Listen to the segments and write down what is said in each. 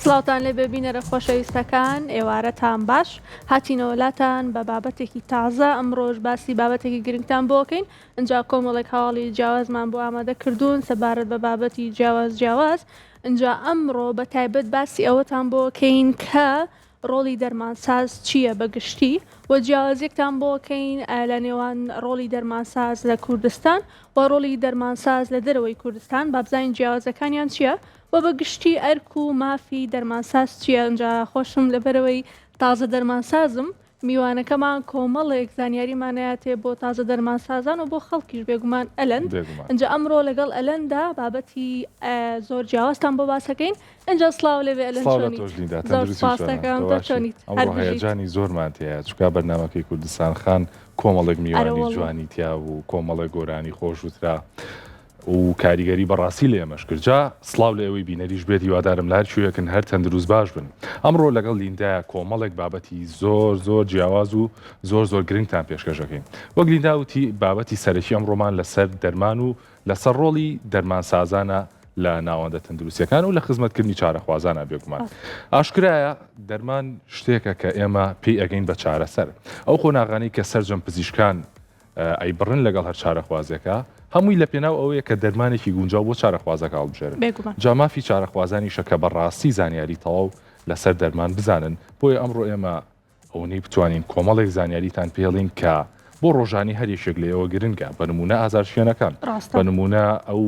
سڵاوتان لێبێ بینەرە خۆشەویستەکان ئێوارەتان باش هاتینەوە لاتان بە بابەتێکی تازە ئەمڕۆژ باسی بابەتێکی گرنگتان بۆکەین ئینجا کۆمەڵێک هەواڵی جیاوازمان بۆ ئامادە کردوون سەبارەت بە بابەتی جیاواز جیاواز ئینجا ئەمڕۆ بە تایبەت باسی ئەوەتان بۆکەین کە ڕۆڵی دەرمانساز چییە بە گشتی و جیاوازیەکتان بۆ کەین لە نێوان ڕۆڵی دەرمانساز لە کوردستان و ڕۆڵی دەرمانساز لە دەرەوەی کوردستان با بزانین جیاوازەکانیان چییە و بە گشتی ئەرک و مافی دەرمانساز چییە ئینجا خۆشم لەبەرەوەی تازە دەرمانسازم میوانەکەمان کۆمەڵێک زانیاریمان ئەیاتێ بۆ تازە دەرمانسازان و بۆ خەڵکیش بێگومان ئەلەند بێگومان. ئینجا ئەمڕۆ لەگەڵ ئەلەندا بابەتی زۆر جیاوازتان بۆ باسەکەین ئینجا سڵاو لێبێ ئەلەند سڵاو لە چۆنیت؟ تۆش لیندا زۆر تەندروستی سپاست چۆنە دەکەم تۆ تۆ باشی چۆنیت؟ هەر ئەمڕۆ بژیت. هەیەجانی زۆرمان تیایە چونکا بەرنامەکەی کوردستان خان کۆمەڵێک ئەرە میوانی وەڵا. جوانی تیا بوو کۆمەڵێک گۆرانی خۆش وترا و کاریگەری بەڕاستی لە ئێمەش کرد جا سڵاو لە ئێوەی بینەریش بێت هیوادارم لە هەر کوێیەکن هەر تەندروست باش بن ئەمڕۆ لەگەڵ لیندایە کۆمەڵێک بابەتی زۆر زۆر جیاواز و زۆر زۆر گرنگتان پێشکەش ئەکەین وەک لیندا وتی بابەتی سەرەکی ئەمڕۆمان لەسەر دەرمان و لەسەر ڕۆڵی دەرمانسازانە لە ناوەندە تەندروستیەکان و لە خزمەتکردنی چارەخوازانە بێگومان ئاشکرایە دەرمان شتێکە کە ئێمە پێی ئەگەین بە چارەسەر ئەو قۆناغانەی کە سەرجەم پزیشکان ئەیبڕن لەگەڵ هەر چارەخوازێکا، هەمووی لەپێناو ئەوەیە کە دەرمانێکی گونجاو بۆ چارەخوازەکە هەڵبژێرن. بێگومان. جا مافی چارەخوازانیشە کە بە ڕاستی زانیاری تەواو لەسەر دەرمان بزانن، بۆیە ئەمڕۆ ئێمە ئەوەنەی بتوانین کۆمەڵێک زانیاریتان پێڵین کە بۆ ڕۆژانی هەر یەکێک لە ئێوە گرنگە، بە نموونە ئازارشکێنەکان، ڕاستە. بە نموونە ئەو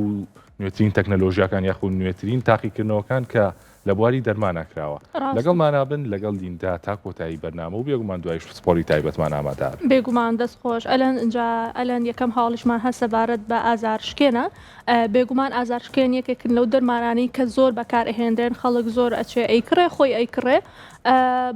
نوێترین تەکنەلۆژیاکان یاخود نوێترین تاقیکردنەوەکان کە لە بواری دەرمانا کراوە. ڕاستە. لەگەڵمانا بن لەگەڵ لیندا تا کۆتایی بەرنامە و بێگومان دوایش پسپۆری تایبەتمان ئامادە ئەبن. بێگومان دەست خۆش ئەلەند ئینجا ئەلەند یەکەم هەواڵیشمان هەس سەبارەت بە ئازارشکێنە بێگومان ئازارشکێن یەکێکن لەو دەرمانانەی کە زۆر بەکار ئەهێنرێن خەڵک زۆر ئەچێ ئەیکڕێ خۆی ئەیکڕێ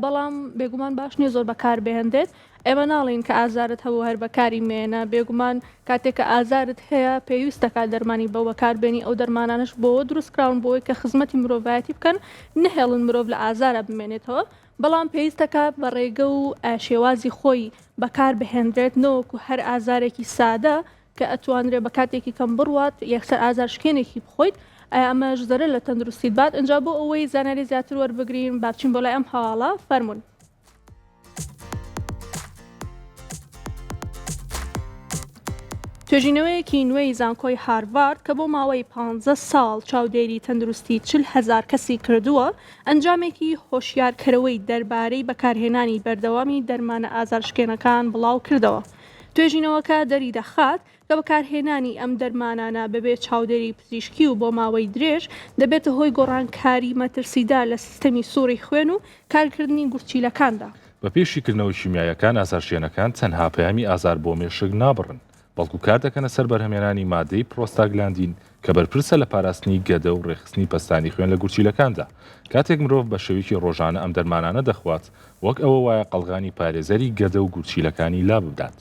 بەڵام بێگومان باش نییە زۆر بەکار بهێنرێت ئێمە ناڵێین کە ئازارت هەبوو هەر بەکاری مێنە، بێگومان کاتێک کە ئازارت هەیە پێویست دەکات دەرمانی بە بەکار بێنی، ئەو دەرمانانەش بۆوە دروست کراون بۆوەی کە خزمەتی مرۆڤایەتی بکەن نەهێڵن مرۆڤ لە ئازارا بمێنێتەوە، بەڵام پێویست دەکات بە ڕێگە و شێوازی خۆی بەکار بهێنرێت نەوەکو هەر ئازارێکی سادە کە ئەتوانرێ بە کاتێکی کەم بڕوات یەکسەر ئازارشکێنێکی بخۆیت ئایا ئەمەش زەرەر لە تەندروستیت بات ئینجا بۆ ئەوەی زانیاری زیاتر وەربگرین با بچین بۆ لای ئەم هەواڵە فەرموون. توێژینەوەیەکی نوێی زانکۆی هارڤارد کە بۆ ماوەی 15 ساڵ چاودێری تەندروستی 40 هەزار کەسی کردووە، ئەنجامێکی هۆشیارکەرەوەی دەربارەی بەکارهێنانی بەردەوامی دەرمانە ئازارشکێنەکان بڵاوکردەوە. توێژینەوەکە دەریدەخات کە بەکارهێنانی ئەم دەرمانانە بەبێ چاودێری پزیشکی و بۆ ماوەی درێژ دەبێتە هۆی گۆڕانکاری مەترسیدار لە سیستەمی سوڕی خوێن و کارکردنی گورچیلەکاندا. بەپێی شیکردنەوە شیمیاییەکان ئازارشکێنەکان تەنها پەیامی ئازار بۆ مێشک نابڕن، بەڵکو کاردەکەنە سەر بەرهەمهێنانی مادەی پرۆستاگلاندین کە بەرپرسە لە پاراستنی گەدە و ڕێکخستنی پەستانی خوێن لە گورچیلەکاندا. کاتێک مرۆڤ بە شێوەیەکی ڕۆژانە ئەم دەرمانانە دەخوات، وەک ئەوە وایە قەڵغانی پارێزەری گەدە و گورچیلەکانی لاببدات.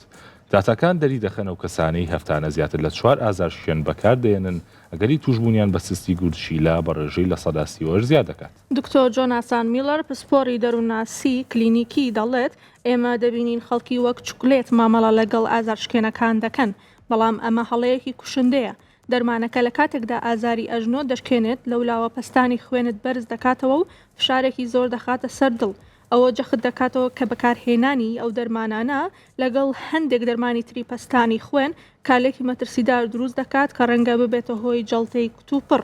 داتاکان دەریدەخەن ئەو کەسانەی هەفتانە زیاتر لە چوار ئازارشکێن بەکاردەهێنن، ئەگەری تووشبوونیان بە سستی گورچیلە بە ڕێژەی 38% زیاد دەکات. دکتۆر جۆناسان میڵەر، پسپۆڕی دەروونناسی کلینیکی دەڵێت، ئێمە دەبینین خەڵکی وەک چوکلێت مامەڵە لەگەڵ ئازارشکێنەکان دەکەن، بەڵام ئەمە هەڵەیەکی کوشندەیە. دەرمانەکە لە کاتێکدا ئازاری ئەژنۆ دەشکێنێت، لەولاوە پەستانی خوێنت بەرز دەکاتەوە و فشارێکی زۆر دەخاتە سەر دڵ. ئەوە جەخت دەکاتەوە کە بەکارهێنانی ئەو دەرمانانە لەگەڵ هەندێک دەرمانی تری پەستانی خوێن کارلێکی مەترسیدار دروست دەکات کە ڕەنگە ببێتە هۆی جەڵتەی کتوپڕ.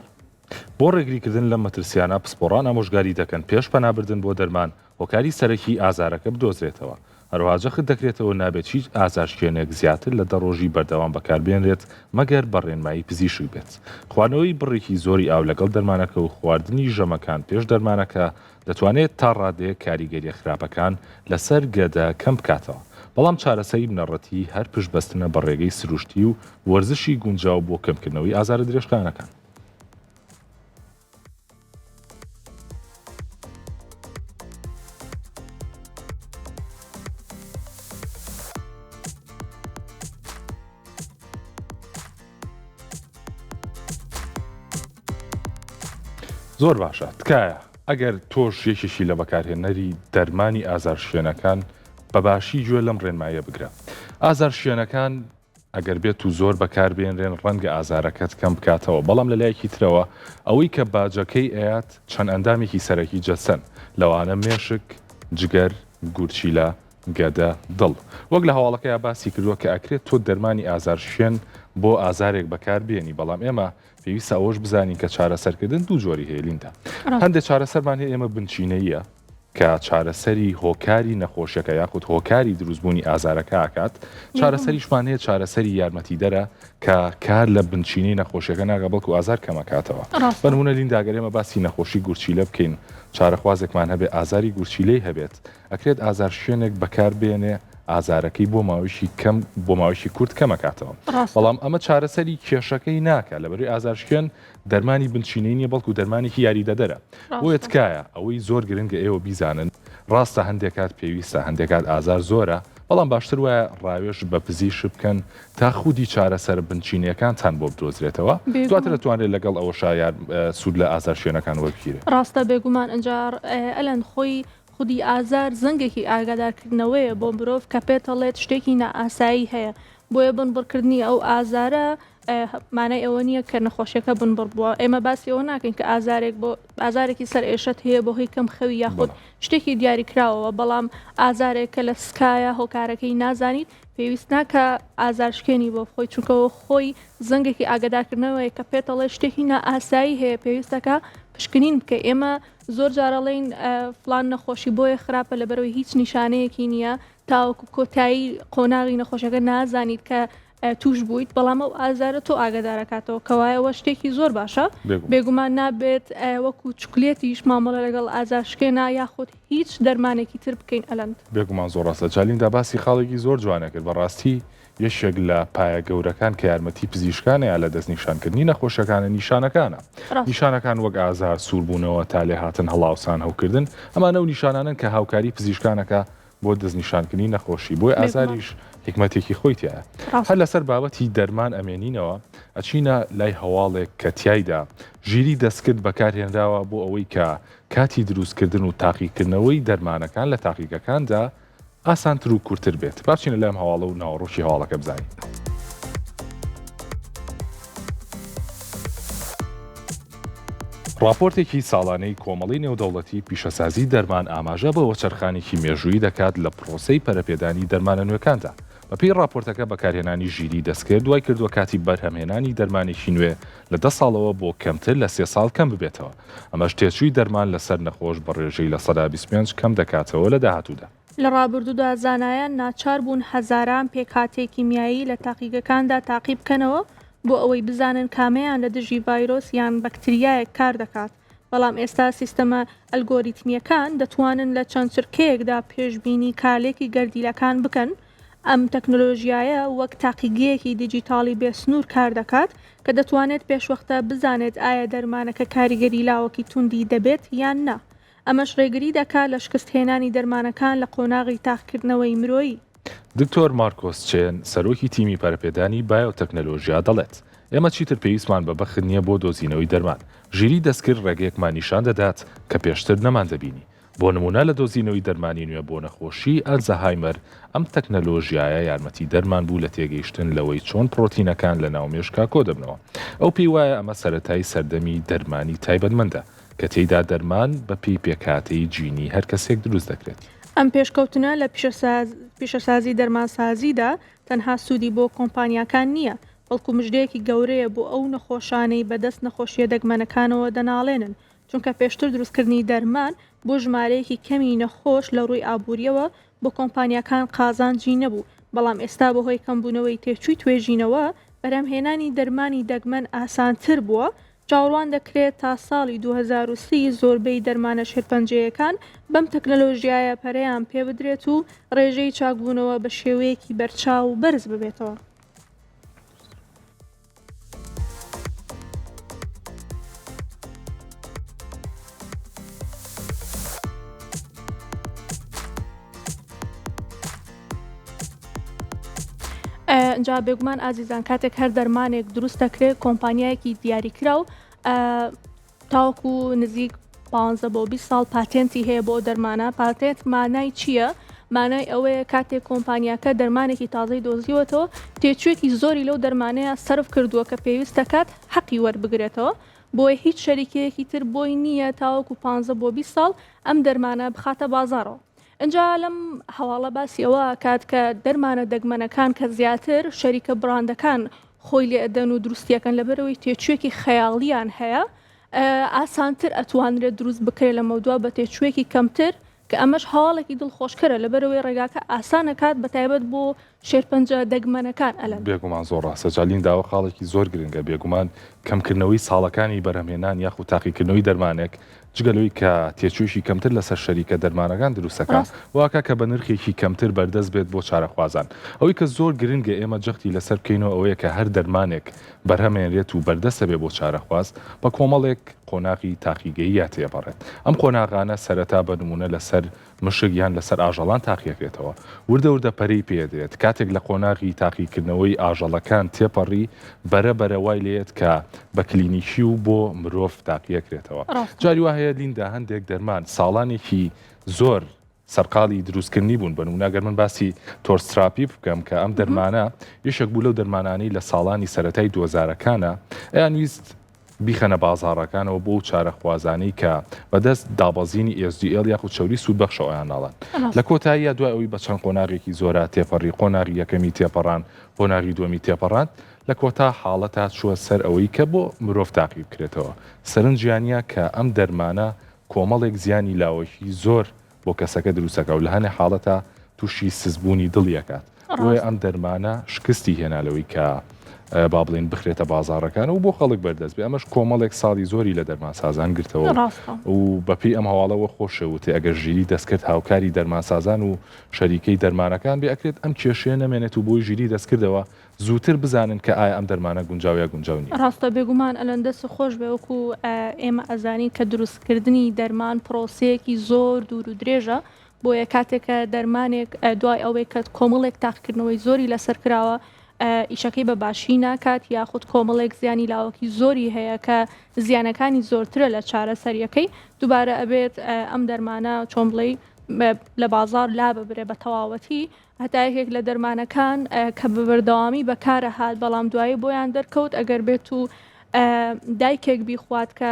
بۆ ڕێگریکردن لەم مەترسیانە پسپۆڕان ئامۆژگاری دەکەن پێش پەنابردن بۆ دەرمان هۆکاری سەرەکیی ئازارەکە بدۆزرێتەوە، هەروەها جەخت دەکرێتەوە نابێت هیچ ئازارشکێنێک زیاتر لە دە ڕۆژی بەردەوام بەکاربێنرێت مەگەر بە ڕێنمایی پزیشک بێت. خواردنەوەی بڕێکی زۆری ئاو لەگەڵ دەرمانەکە و خواردنی ژەمەکان پێش دەرمانەکە دەتوانێت تا ڕادەیەک کاریگەرییە خراپەکان لەسەر گەدە کەم بکاتەوە، بەڵام چارەسەری بنەڕەتی هەر پشتبەستنە بە ڕێگەی سروشتی و وەرزشی گونجاو بۆ کەمکردنەوەی ئازارە درێژخایەنەکان. زۆر باشە تکایە ئەگەر تۆش یەکێکی لە بەکارهێنەری دەرمانی ئازارشکێنەکان بە باشی گوێ لەم ڕێنماییە بگرە ئازارشکێنەکان. ئەگەر بێت و زۆر بەکار بێنرێن ڕەنگە ئازارەکەت کەم بکاتەوە، بەڵام لە لایەکی ترەوە ئەوەی کە باجەکەی ئەیات چەند ئەندامێکی سەرەکی جەستەن، لەوانە مێشک، جگەر، گورچیلە، گەدە، دڵ. وەک لە هەواڵەکەیا باسی کردووە کە ئەکرێت تۆ دەرمانی ئازارشکێن بۆ ئازارێک بەکار بێنی، بەڵام ئێمە پێویستە ئەوەش بزانین کە چارەسەرکردن دوو جۆری هەیە لیندا. هەندێک چارەسەرمان هەیە ئێمە بنچینەییە، کە چارەسەری هۆکاری نەخۆشیەکە یاخود هۆکاری دروستبوونی ئازارەکە ئەکات، چارەسەریشمان هەیە چارەسەری یارمەتیدەرە کە کار لە بنچینەی نەخۆشیەکە ناکات بەڵکو ئازار کەمەکاتەوە. بەنمونە لیندا گەر ئێمە باسی نەخۆشی گورچیلە بکەین چارەخوازێکمان هەبێ ئازاری گورچیلەی هەبێت ئەکرێت ئازارشکێنێک بەکار بێنێ ئازارەکەی بۆ ماوەیەکی کەم بۆ ماوەیەکی کورت کەمەکاتەوە بەڵام ئەمە چارەسەری کێشەکەی ناکات لەبەرئەوەی ئازارشکێن دەرمانی بنچینەی نیە بەڵکو دەرمانێکی یاریدەدەرە بۆیە تکایە ئەوەی زۆر گرنگە ئێوە بیزانن ڕاستە هەندێک کات پێویستە هەندێک کات ئازار زۆرە بەڵام باشتر وایە ڕاوێژ بە پزیشک بکەن تا خودی چارەسەرە بنچینەیەکانتان بۆ بدۆزرێتەوە دواتر دەتوانرێت لەگەڵ ئەوەشا یار سوود لە ئازارشکێنەکان وەربگیرێت. ڕاستە بێگومان ئنجا ئەلەن خۆی خودی ئازار زەنگێکی ئاگادارکردنەوەیە بۆ مرۆڤ کە پێتەڵێت شتێکی نائاسایی هەیە بۆیە بنبڕکردنی ئەو ئازارە مانای ئەوە نییە کە نەخۆشیەکە بنبڕ بووە ئێمە باسی ئەوە ناکەین کە ئازارێک بۆ ئازارێکی سەر ئێشت هەیە بۆ هی کەم خەوی یاخود شتێکی دیاریکراوەوە بەڵام ئازارێک کە لە سکایە هۆکارەکەی نازانیت پێویست ناکە ئازارشکێنی بۆ بخۆی چونکەەوە خۆی زەنگێکی ئاگدارکردنەوەی کە پێتەڵێ شتێکی نائاسایی هەیە پێویستەکە پشکنین بکە ئێمە زۆر جارەڵین فلان نەخۆشی بۆیە خراپە لەبەرەوەی هیچ نیشانەیەکی نییە تاوەکو کۆتایی قۆناغی نەخۆشەکە نازانیت کە توش بوویت بەڵام ئەو ئازارە تۆ ئاگادارەکاتەوە کەوایە ئەوە شتێکی زۆر باشە بێگومان نابێت وەکو چوکلێتیش مامەڵە لەگەڵ ئازار شکێنا یاخود هیچ دەرمانێکی تر بکەین ئەلەند. بێگومان زۆر ڕاستە جالیندا باسی خاڵێکی زۆر جوانە کرد بەڕاستی یەکێک لە پایە گەورەکان کە یارمەتی پزیشکانەیە لە دەستنیشانکردنی نەخۆشیەکانە نیشانەکانە نیشانەکان وەک ئازار سووربوونەوە تا لێهاتن هەڵاوسان هەوکردن ئەمانە و نیشانانن کە هاوکاری پزیشکانەکە بۆ دەستنیشانکردنی نەخۆشی، بۆیە ئازاریش حیکمەتێکی خۆی تیایە. هەر لەسەر بابەتی دەرمان ئەمێنینەوە، ئەچینە لای هەواڵێک کە تیایدا ژیری دەستکرد بەکارهێنراوە بۆ ئەوەی کە کاتی دروستکردن و تاقیکردنەوەی دەرمانەکان لە تاقیگەکاندا ئاسانتر و کورتتر بێت. با بچینە لای ئەم هەواڵە و ناوەڕۆکی هەواڵەکە بزانین. ڕاپۆرتێکی ساڵانەی کۆمەڵەی نێودەوڵەتی پیشەسازی دەرمان ئاماژە بە وەچەرخانێکی مێژوویی دەکات لە پرۆسەی پەرەپێدانی دەرمانە نوێکاندا. بەپێی ڕاپۆرتەکە بەکارهێنانی ژیریی دەستکرد وای کردووە کاتی بەرهەمهێنانی دەرمانێکی نوێ لە دە ساڵەوە بۆ کەمتر لە سێ ساڵ کەم ببێتەوە، ئەمەش تێچووی دەرمان لەسەر نەخۆش بە ڕێژەی 25% کەم دەکاتەوە لە داهاتوودا. لە ڕابردوودا زانایان ناچار بوون هەزاران پێکهاتەی کیمیایی لە تاقیگەکاندا تاقی بکەنەوە بۆ ئەوەی بزانن کامەیان لە دژی ڤایرۆس یان بەکتریایەک کار دەکات، بەڵام ئێستا سیستەمە ئەلگۆریتمییەکان دەتوانن لە چەند چرکەیەکدا پێشبینی کارلێکی گەردیلەکان بکەن. ئەم تەکنەلۆژیایە وەک تاقیگەیەکی دیجیتاڵی بێسنوور کار دەکات کە دەتوانێت پێشوەختە بزانێت ئایا دەرمانەکە کاریگەری لاوەکی توندی دەبێت یان نا. ئەمەش ڕێگری دەکات لە شکستهێنانی دەرمانەکان لە قۆناغی تاقیکردنەوەی مرۆیی. دکتۆر مارکۆس چێن، سەرۆکی تیمی پەرەپێدانی بایۆتەکنەلۆژیا دەڵێت، ئێمە چیتر پێویستمان بە بەخت نییە بۆ دۆزینەوەی دەرمان، ژیریی دەستکرد ڕێگەیەکمان نیشان دەدات کە پێشتر نەماندەبینی. بۆ نموونە لە دۆزینەوەی دەرمانی نوێ بۆ نەخۆشیی ئەلزەهایمەر، ئەم تەکنەلۆژیایە یارمەتیدەرمان بوو لە تێگەیشتن لەوەی چۆن پڕۆتینەکان لەناو مێشکا کۆدەبنەوە. ئەو پێی وایە ئەمە سەرەتای سەردەمی دەرمانی تایبەتمەندە. کە تێیدا دەرمان بە پێی پێکهاتەی جینی هەر کەسێک دروست دەکرێت. ئەم پێشکەوتنە لە پیشەسازی دەرمانسازیدا تەنها سوودی بۆ کۆمپانیاکان نییە، بەڵکو مژدەیەکی گەورەیە بۆ ئەو نەخۆشانەی بەدەست نەخۆشییە دەگمەنەکانەوە دەناڵێنن، چونکە پێشتر دروستکردنی دەرمان بۆ ژمارەیەکی کەمی نەخۆش لە ڕووی ئابوورییەوە بۆ کۆمپانیاکان قازانجی نەبوو، بەڵام ئێستا بەهۆی کەمبوونەوەی تێچووی توێژینەوە، بەرهەمهێنانی دەرمانی دەگمەن ئاسانتر بووە، چاوەڕوان دەکرێت تا ساڵی 2030 زۆربەی دەرمانە شێرپەنجەیەکان بەم تەکنەلۆژیایە پەرەیان پێبدرێت و ڕێژەی چاکبوونەوە بە شێوەیەکی بەرچاو بەرز ببێتەوە. جا بێگومان ئازیزان کاتێک هەر دەرمانێک دروست دەکرێت کۆمپانیایەکی دیاریکراو تاوەکو نزیک 15 بۆ 20 ساڵ پاتێنتی هەیە بۆ دەرمانە پاتێنت مانای چییە؟ مانای ئەوەیە کاتێک کۆمپانیاکە دەرمانێکی تازەی دۆزیوەتەوە تێچوویەکی زۆری لەو دەرمانەیە سەرف کردووە کە پێویست دەکات حەقی وەربگرێتەوە بۆیە هیچ شەریکەیەکی تر بۆی نییە تاوەکو 15 بۆ 20 ساڵ ئەم دەرمانە بخاتە بازاڕەوە. ئینجا لەم هەواڵە باسی ئەوە ئەکات کە دەرمانە دەگمەنەکان کە زیاتر شەریکە بڕاندەکان خۆی لێ ئەدەن و دروستیەکەن لەبەرئەوەی تێچوویەکی خەیاڵیان هەیە ئاسانتر ئەتوانرێت دروست بکرێت لەمەودوا بە تێچوویەکی کەمتر کە ئەمەش هەواڵێکی دڵخۆشکەرە لەبەرئەوەی ڕێگاکە ئاسان ئەکات بەتایبەت بۆ شێرپەنجە دەگمەنەکان ئەلەن. بێگومان زۆر ڕاستە جا لیندا ئەوە خاڵێکی زۆر گرنگە بێگومان کەمکردنەوەی ساڵەکانی بەرهەمهێنان یاخود تاقیکردنەوەی دەرمانێک جگە لەوەی کە تێچوویەکی کەمتر لەسەر شەریکە دەرمانەکان دروست دەکات واکا کە بە نرخێکی کەمتر بەردەست بێت بۆ چارەخوازان. ئەوەی کە زۆر گرنگە ئێمە جەختی لەسەر بکەینەوە ئەوەیە کە هەر دەرمانێک بەرهەمێنرێت و بەردەستە بێ بۆ چارەخواز بە کۆمەڵێک قۆناغی تاقیگەییا تێپەڕێت. ئەم قۆناغانە سەرەتا بە نموونە لەسەر مشک یان لەسەر ئاژەڵان تاقیەکرێتەوە. وردە وردە پەرەی پێدرێت. کاتێک لە قۆناغی تاقیکردنەوەی ئاژەڵەکان تێپەڕی، بەرە بەرە وای لێیەت کە بە کلینیکی و بۆ مرۆڤ تاقیەکرێتەوە. جاری وا هەیە لیندا هەندێک دەرمان ساڵانێکی زۆر سەرقاڵی دروستکردنی بوون، بە نموونە گەر من باسی تۆرستراپیب بکەم کە ئەم دەرمانە یەکێک بوو لەو دەرمانانەی لە ساڵانی سەرەتای دووەزارەکانە ئەیانویست بیخەنە بازاڕەکانەوە بۆ ئەو چارەخوازانەی کە بەدەست دابەزینی SDL یاخود چەوری سوودبەخشەوە ئەناڵن. لە کۆتاییا دوای ئەوەی بە چەند قۆناغێکی زۆرا تێپەڕی، قۆناغی یەکەمی تێپەڕاند، قۆناغی دووەمی تێپەڕاند، لە کۆتا حاڵەتا چووە سەر ئەوەی کە بۆ مرۆڤ تاقی بکرێتەوە. سەرنجیانە کە ئەم دەرمانە کۆمەڵێک زیانی لاوەکی زۆر بۆ کەسەکە دروست ئەکا و لە هەنێ حاڵەتا تووشی سستبوونی دڵی ئەکات بۆیە ئەم دەرمانە شکستی هێنا لەوەی کە با بڵێین بخرێتە بازاڕەکان و بۆ خەڵک بەردەست بێ ئەمەش کۆمەڵێک ساڵی زۆری لە دەرمانسازان گرتەوە و بەپێی ئەم هەواڵەوە خۆشە وتێ ئەگەر ژیری دەستکرد هاوکاری دەرمانسازان و شەریکەی دەرمانەکان بێ ئەکرێت ئەم کێشەیە نەمێنێت و بۆی ژیری دەستکردەوە زووتر بزانن کە ئایا ئەم دەرمانە گونجاو یا گونجاو نییە. ڕاستە بێگومان ئەلەن دەست خۆش بێ وەکو ئێمە ئەزانین کە دروست کردنی دەرمان پرۆسەیەکی زۆر دوور و درێژە بۆیە کاتێک کە دەرمانێک دوای ئەوەی کە کۆمەڵێک تاقیکردنەوەی زۆری لەسەر کراوە ئیشەکەی بە باشی ناکات یاخود کۆمەڵێک زیانی لاوەکی زۆری هەیە کە زیانەکانی زۆرترە لە چارەسەریەکەی دووبارە ئەبێت ئەم دەرمانە چۆن بڵێی لە بازار لاببرێ بە تەواوەتی هەتا یەکێک لە دەرمانەکان کە بە بەردەوامی بەکارەهات بەڵام دوایی بۆیان دەرکەوت ئەگەر بێت و دایکێک بیخوات کە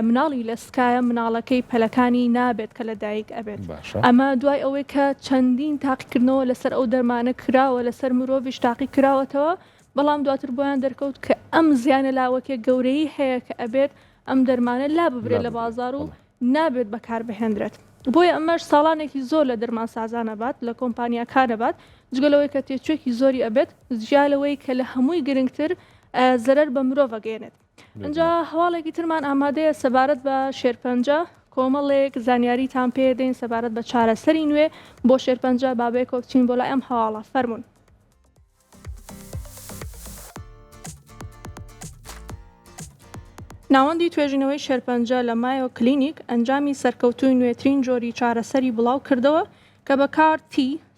مناڵی لە سکایە مناڵەکەی پەلەکانی نابێت کە لە دایک ئەبێت ئەمە دوای ئەوەی کە چەندین تاقیکردنەوە لەسەر ئەو دەرمانە کراوە لەسەر مرۆڤیش تاقی کراوەتەوە بەڵام دواتر بۆیان دەرکەوت کە ئەم زیانە لاوەکێ گەورەی هەیە کە ئەبێت ئەم دەرمانە لا ببرێت لە بازار و نابێت بەکاربهێنرێت بۆیە ئەمەش ساڵانێکی زۆر لە دەرمانسازان ئەبات لە کۆمپانیاکان ئەبات جگە لەوەی کە تێچووێکی زۆری ئەبێت جیا لەوەی کە لە هەمووی گرنگتر زەرەر بە مرۆڤ ئەگەیەنێت ئینجا هەواڵێکی ترمان ئامادەیە سەبارەت بە شێرپەنجە کۆمەڵێک زانیاریتان پێدەین سەبارەت بە چارەسەری نوێ بۆ شێرپەنجە با بەیەکەوە بچین بۆ لای ئەم هەواڵە فەرموون. ناوەندی توێژینەوەی شێرپەنجە لە مایۆ کلینیک ئەنجامی سەرکەوتووی نوێترین جۆری چارەسەری بڵاوکردەوە کە بە CAR T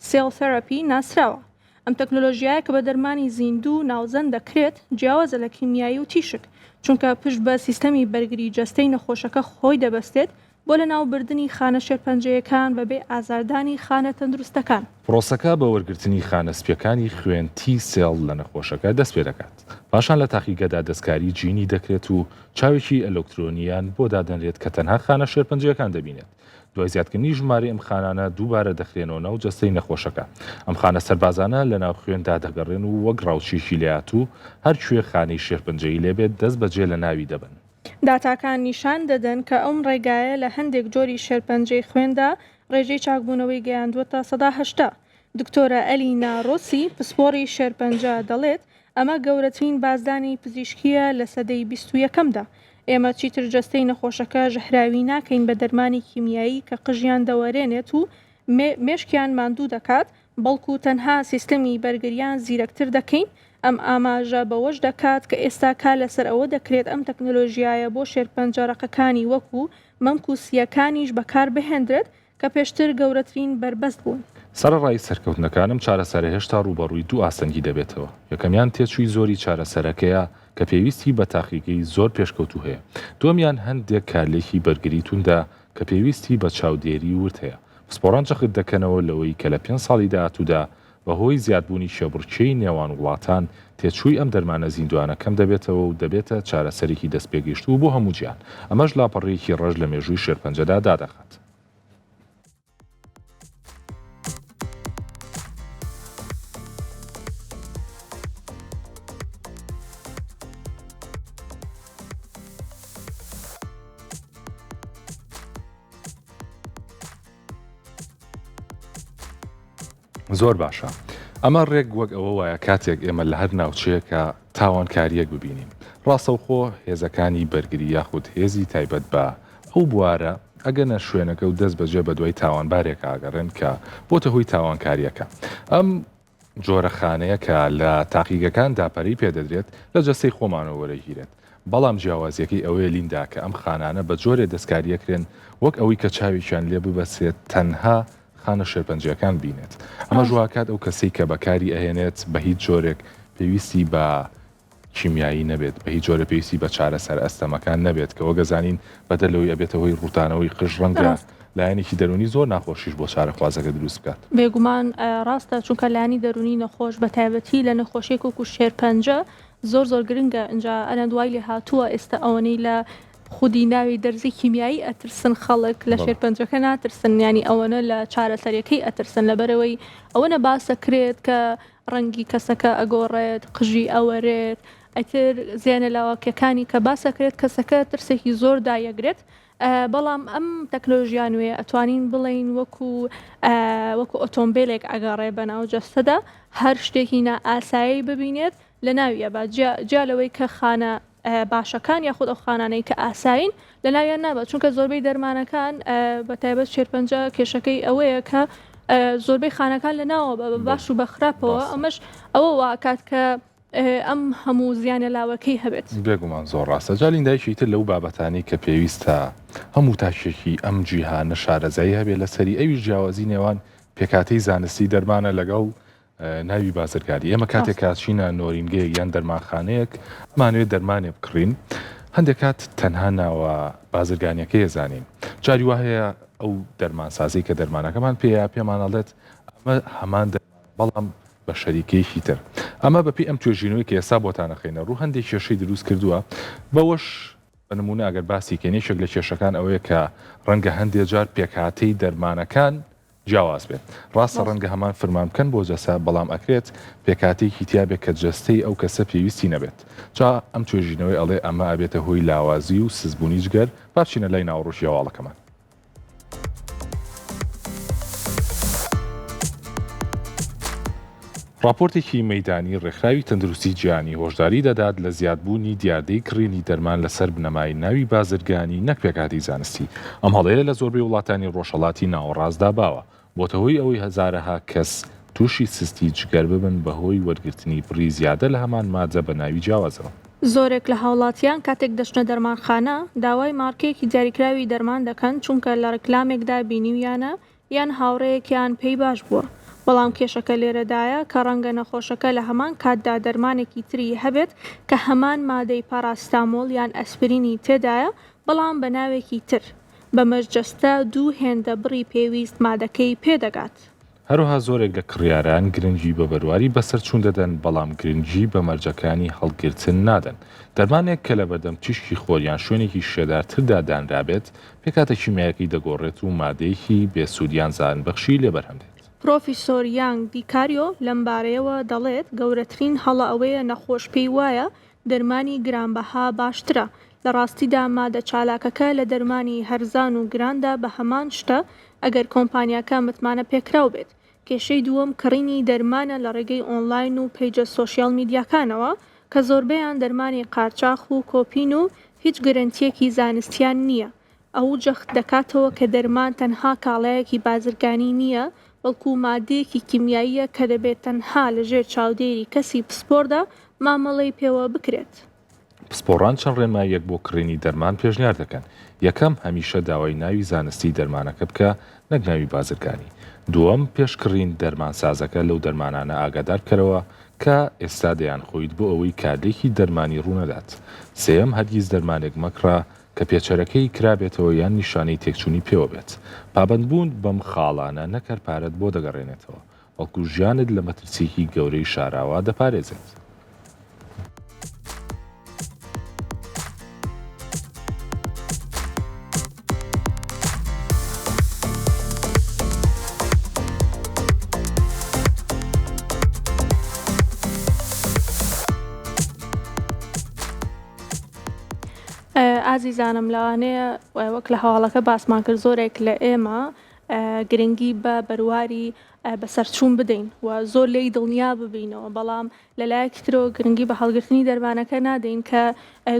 Cell Therapy ناسراوە. ئەم تەکنۆلۆژیایە کە بە دەرمانی زیندوو ناوزەند دەکرێت، جیاوازە لە کیمیایی و تیشک، چونکە پشت بە سیستەمی بەرگری جەستەی نەخۆشەکە خۆی دەبەستێت بۆ لەناوبردنی خانە شێرپەنجەیەکان بەبێ ئازاردانی خانە تەندروستەکان. پرۆسەکە بە وەرگرتنی خانە سپییەکانی خوێن T cell لە نەخۆشەکە دەستپێدەکات. پاشان لە تاقیگەدا دەستکاری جینی دەکرێت و چاوێکی ئەلکترۆنییان بۆ دادەنرێت کە تەنها خانە شێرپەنجەیەکان دەبینێت. دوای زیادکردنی ژمارەی ئەم خانانە دووبارە دەخرێنەوە ناو جەستەی نەخۆشەکە. ئەم خانە سەربازانە لەناو خوێندا دەگەڕێن و وەک ڕاوچییەکی لێهاتوو هەر کوێ خانەی شێرپەنجەیی لێبێت دەستبەجێ لەناوی دەبەن. داتاکان نیشان دەدەن کە ئەم ڕێگایە لە هەندێک جۆری شێرپەنجەی خوێندا ڕێژەی چاکبوونەوەی گەیاندووەتە 80%. دکتۆرە ئەلینا ڕۆسی، پسپۆڕی شێرپەنجە دەڵێت، ئەمە گەورەترین بازدانی پزیشکییە لە سەدەی 21دا. ئێمە چیتر جەستەی نەخۆشەکە ژەهراوی ناکەین بە دەرمانی کیمیایی کە قژیان دەوەرێنێت و مێشکیان ماندوو دەکات، بەڵکو تەنها سیستەمی بەرگریان زیرەکتر دەکەین، ئەم ئاماژە بەوەش دەکات کە ئێستا کار لەسەر ئەوە دەکرێت ئەم تەکنەلۆژیایە بۆ شێرپەنجە ڕەقەکانی وەکو مەمک و سییەکانیش بەکاربهێندرێت کە پێشتر گەورەترین بەربەست بوون. سەرەڕای سەرکەوتنەکان، ئەم چارەسەرە هێشتا ڕووبەڕووی دوو ئاستەنگی دەبێتەوە، یەکەمیان تێچووی زۆری چارەسەرەکەیە کە پێویستی بە تاقیگەی زۆر پێشکەوتوو هەیە، دووەمیان هەندێک کارلێکی بەرگری توندە کە پێویستی بە چاودێری ورد هەیە. پسپۆڕان جەخت دەکەنەوە لەوەی کە لە پێنج ساڵی داهاتوودا بەهۆی زیادبوونی کێبڕکێی نێوان وڵاتان، تێچووی ئەم دەرمانە زیندووانە کەم دەبێتەوە و دەبێتە چارەسەرێکی دەستپێگەیشتوو بۆ هەموو جیهان، ئەمەش لاپەڕەیەکی ڕەش لە مێژووی شێرپەنجەدا دادەخات. زۆر باشە ئەمە ڕێک وەک ئەوە وایە کاتێک ئێمە لە هەر ناوچەیەکە تاوانکاریەک ببینین ڕاستەوخۆ هێزەکانی بەرگری یاخود هێزی تایبەت بە ئەو بوارە ئەگەنە شوێنەکە و دەست بەجێ بەدوای تاوانبارێکا ئەگەڕێن کە بۆتە هۆی تاوانکاریەکە ئەم جۆرە خانەیە کە لە تاقیگەکاندا پەرەی پێدەدرێت لە جەستەی خۆمانەوە وەرەگیرێت بەڵام جیاوازیەکەی ئەوەیە لیندا کە ئەم خانانە بە جۆرێ دەستکاریەکرێن وەک ئەوەی کە چاوێکیان لێ ببەسرێت تەنها خانە شێرپەنجەکان بینێت ئەمەش واکات ئەو کەسەی کە بەکاری ئەهێنێت بە هیچ جۆرێک پێویستی بە کیمیایی نەبێت، بە هیچ جۆرێ پێویستی بە چارەسەرە ئەستەمەکان نەبێت، کە وەک ئەزانین بەدەر لەوەی ئەبێتە هۆی ڕووتانەوەی قژ ڕەنگە ڕاستە. لایەنێکی دەروونی زۆر ناخۆشیش بۆ چارەخوازەکە دروست بکات. بێگومان ڕاستە، چونکە لایەنی دەروونی نەخۆش بە تایبەتی لە نەخۆشیەک وەکو شێرپەنجە زۆر زۆر گرنگە، ئینجا ئەلەند وای لێ هاتووە ئێستا ئەوەنەی لە خودی ناوی دەرزی کیمیایی ئەترسن خەڵک لە بەڵێ. شێرپەنجەکە ناترسن یانی ئەوەنە لە چارەسەریەکەی ئەترسن لەبەرئەوەی ئەوەنە باس ئەکرێت کە ڕەنگی کەسەکە ئەگۆڕێت، قژی ئەوەرێت، ئیتر زیانە لاوەکیەکانی کە باس ئەکرێت کەسەکە ترسێکی زۆر دایەگرێت، بەڵام ئەم تەکنۆلۆژیا نوێیە ئەتوانین بڵێین وەکو وەکو ئۆتۆمبیلێک ئەگەڕێ بەناو جەستەدا هەر شتێکی نائاسایی ببینێت لەناوی ئەبات جیا جیا لەوەی کە خانە باشەکان یاخود ئەو خانانەی کە ئاسایین لەناویان نابات چونکە زۆربەی دەرمانەکان بە تایبەت شێرپەنجە کێشەکەی ئەوەیە کە زۆربەی خانەکان لە ناوە بە باش و بە خراپەوە ئەمەش ئەوە واکات کە ئەم هەموو زیانە لاوەکەی هەبێت. بێگومان زۆر ڕاستە جا لیندا یەکێکی تر لەو بابەتانەی کە پێویستە هەموو تاکێکی ئەم جیهانە شارەزایی هەبێت لەسەری ئەویش جیاوازی نێوان پێکهاتەی زانستی دەرمانە لەگەڵ ناوی بازرگانی ئێمە کاتێک کە ئەچینە نۆرینگەیەک یان دەرمانخانەیەک ئەمانەوێت دەرمانێ بکڕین هەندێک کات تەنها ناوە بازرگانیەکەی ئەزانین جاری وا هەیە ئەو دەرمانسازەی کە دەرمانەکەمان پێیە پێمان ئەڵێت ئەمە هەمان دەرمان بەڵام بە شەریکەیەکی تر ئەمە بەپێی ئەم توێژینەوەی کە ئێستا بۆتان ئەخەینە ڕوو هەندێک کێشەی دروست کردووە بەوەش بە نمونە ئەگەر باسی کەین یەکێک لە کێشەکان ئەوەیە کە ڕەنگە هەندێ جار پێکهاتەی دەرمانەکان جیاواز بێت. ڕاستە ڕەنگە هەمان فرمان بکەن بۆ جەسە، بەڵام ئەکرێت پێکهاتەیەکی تیا بێت کە جەستەی ئەو کەسە پێویستی نەبێت. جا ئەم توێژینەوەی ئەڵێ ئەمە ئەبێتە هۆی لاوازی و سستبوونی جگەر، با بچینە لای ناوەڕۆکی هەواڵەکەمان. ڕاپۆرتێکی مەیدانی ڕێکخراوی تەندروستی جیهانی هۆشداری دەدات لە زیادبوونی دیاردەی کڕینی دەرمان لەسەر بنەمای ناوی بازرگانی نەک پێکهاتەی زانستی، ئەم هەڵەیە لە زۆربەی وڵاتانی ڕۆژهەڵاتی ناوەڕاستدا باوە، بۆتە هۆی ئەوەی هەزارەها کەس تووشی سستی جگەر ببن بەهۆی وەرگرتنی بڕی زیادە لە هەمان مادە بە ناوی جیاوازەوە. زۆرێک لە هاوڵاتیان کاتێک دەچنە دەرمانخانە داوای مارکەیەکی دیاریکراوی دەرمان دەکەن چونکە لە ڕیکلامێکدا بینیویانە یان هاوڕێیەکیان پێی باش بووە، بەڵام کێشەکە لێرەدایە کە ڕەنگە نەخۆشەکە لە هەمان کاتدا دەرمانێکی تری هەبێت کە هەمان مادەی پاراستامۆڵ یان ئەسپرینی تێدایە بەڵام بە ناوێکی تر، بەمەش جەستە دوو هێندە بڕی پێویست مادەکەی پێدەگات. هەروەها زۆرێک لە کڕیاران گرنگی بە بەرواری بەسەرچوون دەدەن، بەڵام گرنگی بە مەرجەکانی هەڵگرتن نادەن. دەرمانێک کە لەبەردەم تیشکی خۆر یان شوێنێکی شێدارتردا دانرابێت، پێکهاتە کیمیایەکەی دەگۆڕێت و مادەیەکی بێ سوود یان زیانبەخشی لێ بەرهەم دێت. پرۆفیسۆر یانگ دیکاریۆ لەمبارەیەوە دەڵێت، گەورەترین هەڵە ئەوەیە نەخۆش پێی وایە دەرمانی گرانبەها باشترە، لە ڕاستیدا مادە چالاکەکە لە دەرمانی هەرزان و گراندا بە هەمان شتە ئەگەر کۆمپانیاکە متمانە پێکراو بێت. کێشەی دووەم کڕینی دەرمانە لە ڕێگەی ئۆنلاین و پەیجە سۆشیال میدیاکانەوە کە زۆربەیان دەرمانی قارچاخ و کۆپین و هیچ گرەنتییەکی زانستیان نییە. ئەو جەخت دەکاتەوە کە دەرمان تەنها کاڵایەکی بازرگانی نییە، بەڵکو مادەیەکی کیمیاییە کە دەبێت تەنها لەژێر چاودێری کەسی پسپۆردا مامەڵەی پێوە بکرێت. پسپۆڕان چەند ڕێنماییەک بۆ کڕینی دەرمان پێشنیار دەکەن، یەکەم، هەمیشە داوای ناوی زانستیی دەرمانەکە بکە نەک ناوی بازرگانی. دووەم، پێش کڕین دەرمانسازەکە لەو دەرمانانە ئاگادار بکەرەوە کە ئێستا دەیانخۆیت بۆ ئەوەی کارلێکی دەرمانی ڕوونەدات. سێیەم، هەرگیز دەرمانێک مەکڕە. کە پێچەرەکەی کرابێتەوە یان نیشانەی تێکچوونی پێوە بێت. پابەندبوون بەم خاڵانە نەک هەر پارەت بۆ دەگەڕێنێتەوە، بەڵکو ژیانت لە مەترسییەکی گەورەی شاراوە دەپارێزێت. ئازیزانم لەوانەیە وەک لە هەواڵەکە باسمان کرد زۆرێک لە ئێمە گرنگی بە بەرواری بەسەرچوون بدەین و زۆر لێی دڵنیا ببینەوە بەڵام لە لایەکی ترەوە گرنگی بە هەڵگرتنی دەرمانەکە نادەین کە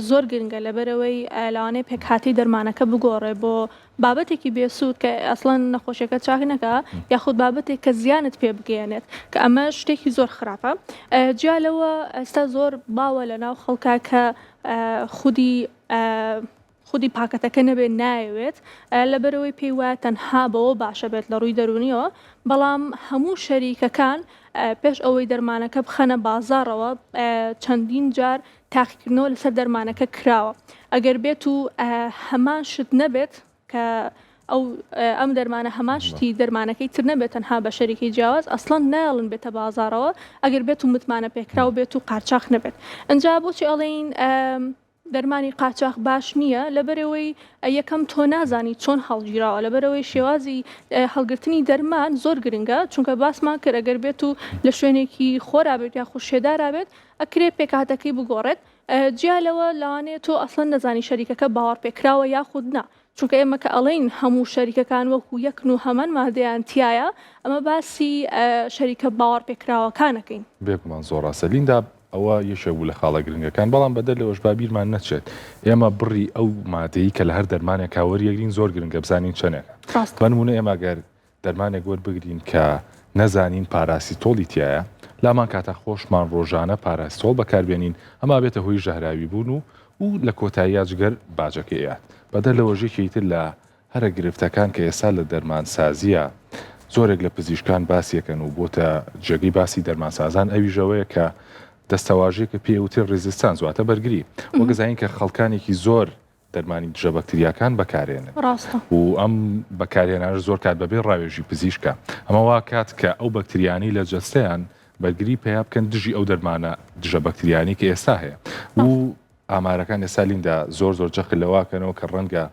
زۆر گرنگە لەبەرئەوەی لەوانەیە پێکهاتەی دەرمانەکە بگۆڕێ بۆ بابەتێکی بێسوود کە ئەسڵەن نەخۆشیەکە چاک نەکا یاخود بابەتێک کە زیانت پێ بگەیەنێت کە ئەمە شتێکی زۆر خراپە جیا لەوە ئێستا زۆر باوە لە ناو خەڵکا کە خودی خودی پاکەتەکە نەبێت نایەوێت لەبەرئەوەی پێی وایە تەنها بەوە باشە بێت لە ڕووی دەروونیەوە بەڵام هەموو شەریکەکان پێش ئەوەی دەرمانەکە بخەنە بازاڕەوە چەندین جار تاقیکردنەوە لەسەر دەرمانەکە کراوە ئەگەر بێت و هەمان شت نەبێت کە ئەو ئەم دەرمانە هەمان شتی دەرمانەکەی تر نەبێت تەنها بە شەریکەی جیاواز ئەسڵەن نایەڵن بێتە بازاڕەوە ئەگەر بێت و متمانە پێکراو بێت و قارچاخ نەبێت ئەجا بۆچی ئەڵێین دەرمانی قاچاخ باش نییە لەبەرئەوەی یەکەم تۆ نازانی چۆن هەڵگیراوە لەبەرئەوەی شێوازی هەڵگرتنی دەرمان زۆر گرنگە چونکە باسمان کرد ئەگەر بێت و لە شوێنێکی خۆرا بێت یاخود شێدارا بێت ئەکرێ پێکهاتەکەی بگۆڕێت جیا لەوە لەوانەیە تۆ ئەسڵەن نەزانی شەریکەکە باوەڕپێکراوە یاخود نا چونکە ئێمە کە ئەڵێین هەموو شەریکەکان وەکو یەکن و هەمان مادەیان تیایە ئەمە باسی شەریکە باوەڕپێکراوەکان ئەکەین. بێگومان زۆر ڕاستە لیندا ئەوە یەکێک بوو لە خاڵە گرنگەکان، بەڵام بەدەر لەوەش با بیرمان نەچێت ئێمە بڕی ئەو مادەی کە لە هەر دەرمانێکا وەریەگرین زۆر گرنگە بزانین چەندێکە. ڕاستە. بە نموونە ئێمە گەر دەرمانێک وەربگرین کە نەزانین پاراسیتۆڵی تیایە، لامان کاتە خۆشمان ڕۆژانە پاراسیتۆڵ بەکاربێنین، ئەمە ئەبێتە هۆی ژەهراوی بوون و و لە کۆتاییا جگەر باجەکەی ئەیات. بەدەر لەوەش یەکێکی تر لە هەرە گرفتەکان کە ئێستا لە دەرمانسازییە زۆرێک لە پزیشکان باسیەکەن و بۆتە جێگەی باسی دەرمانسازان ئەویش ئەوەیە کە دەستەواژەیەکە پێی ئەوترێت resistance واتە بەرگری وەک ئەزانین کە خەڵکانێکی زۆر دەرمانی دژە بەکتریاکان بەکارێنن ڕاستە. و ئەم بەکارهێنانەش زۆر کات بەبێ ڕاوێژی پزیشکە ئەمە وا کات کە ئەو بەکتریانەی لە جەستەیان بەرگری پەیا بکەن دژی ئەو دەرمانە دژە بەکتریانەی کە ئێستا هەیە و ئامارەکان ئێستا لیندا زۆر زۆر جەخت لەوە ئەکەنەوە کە ڕەنگە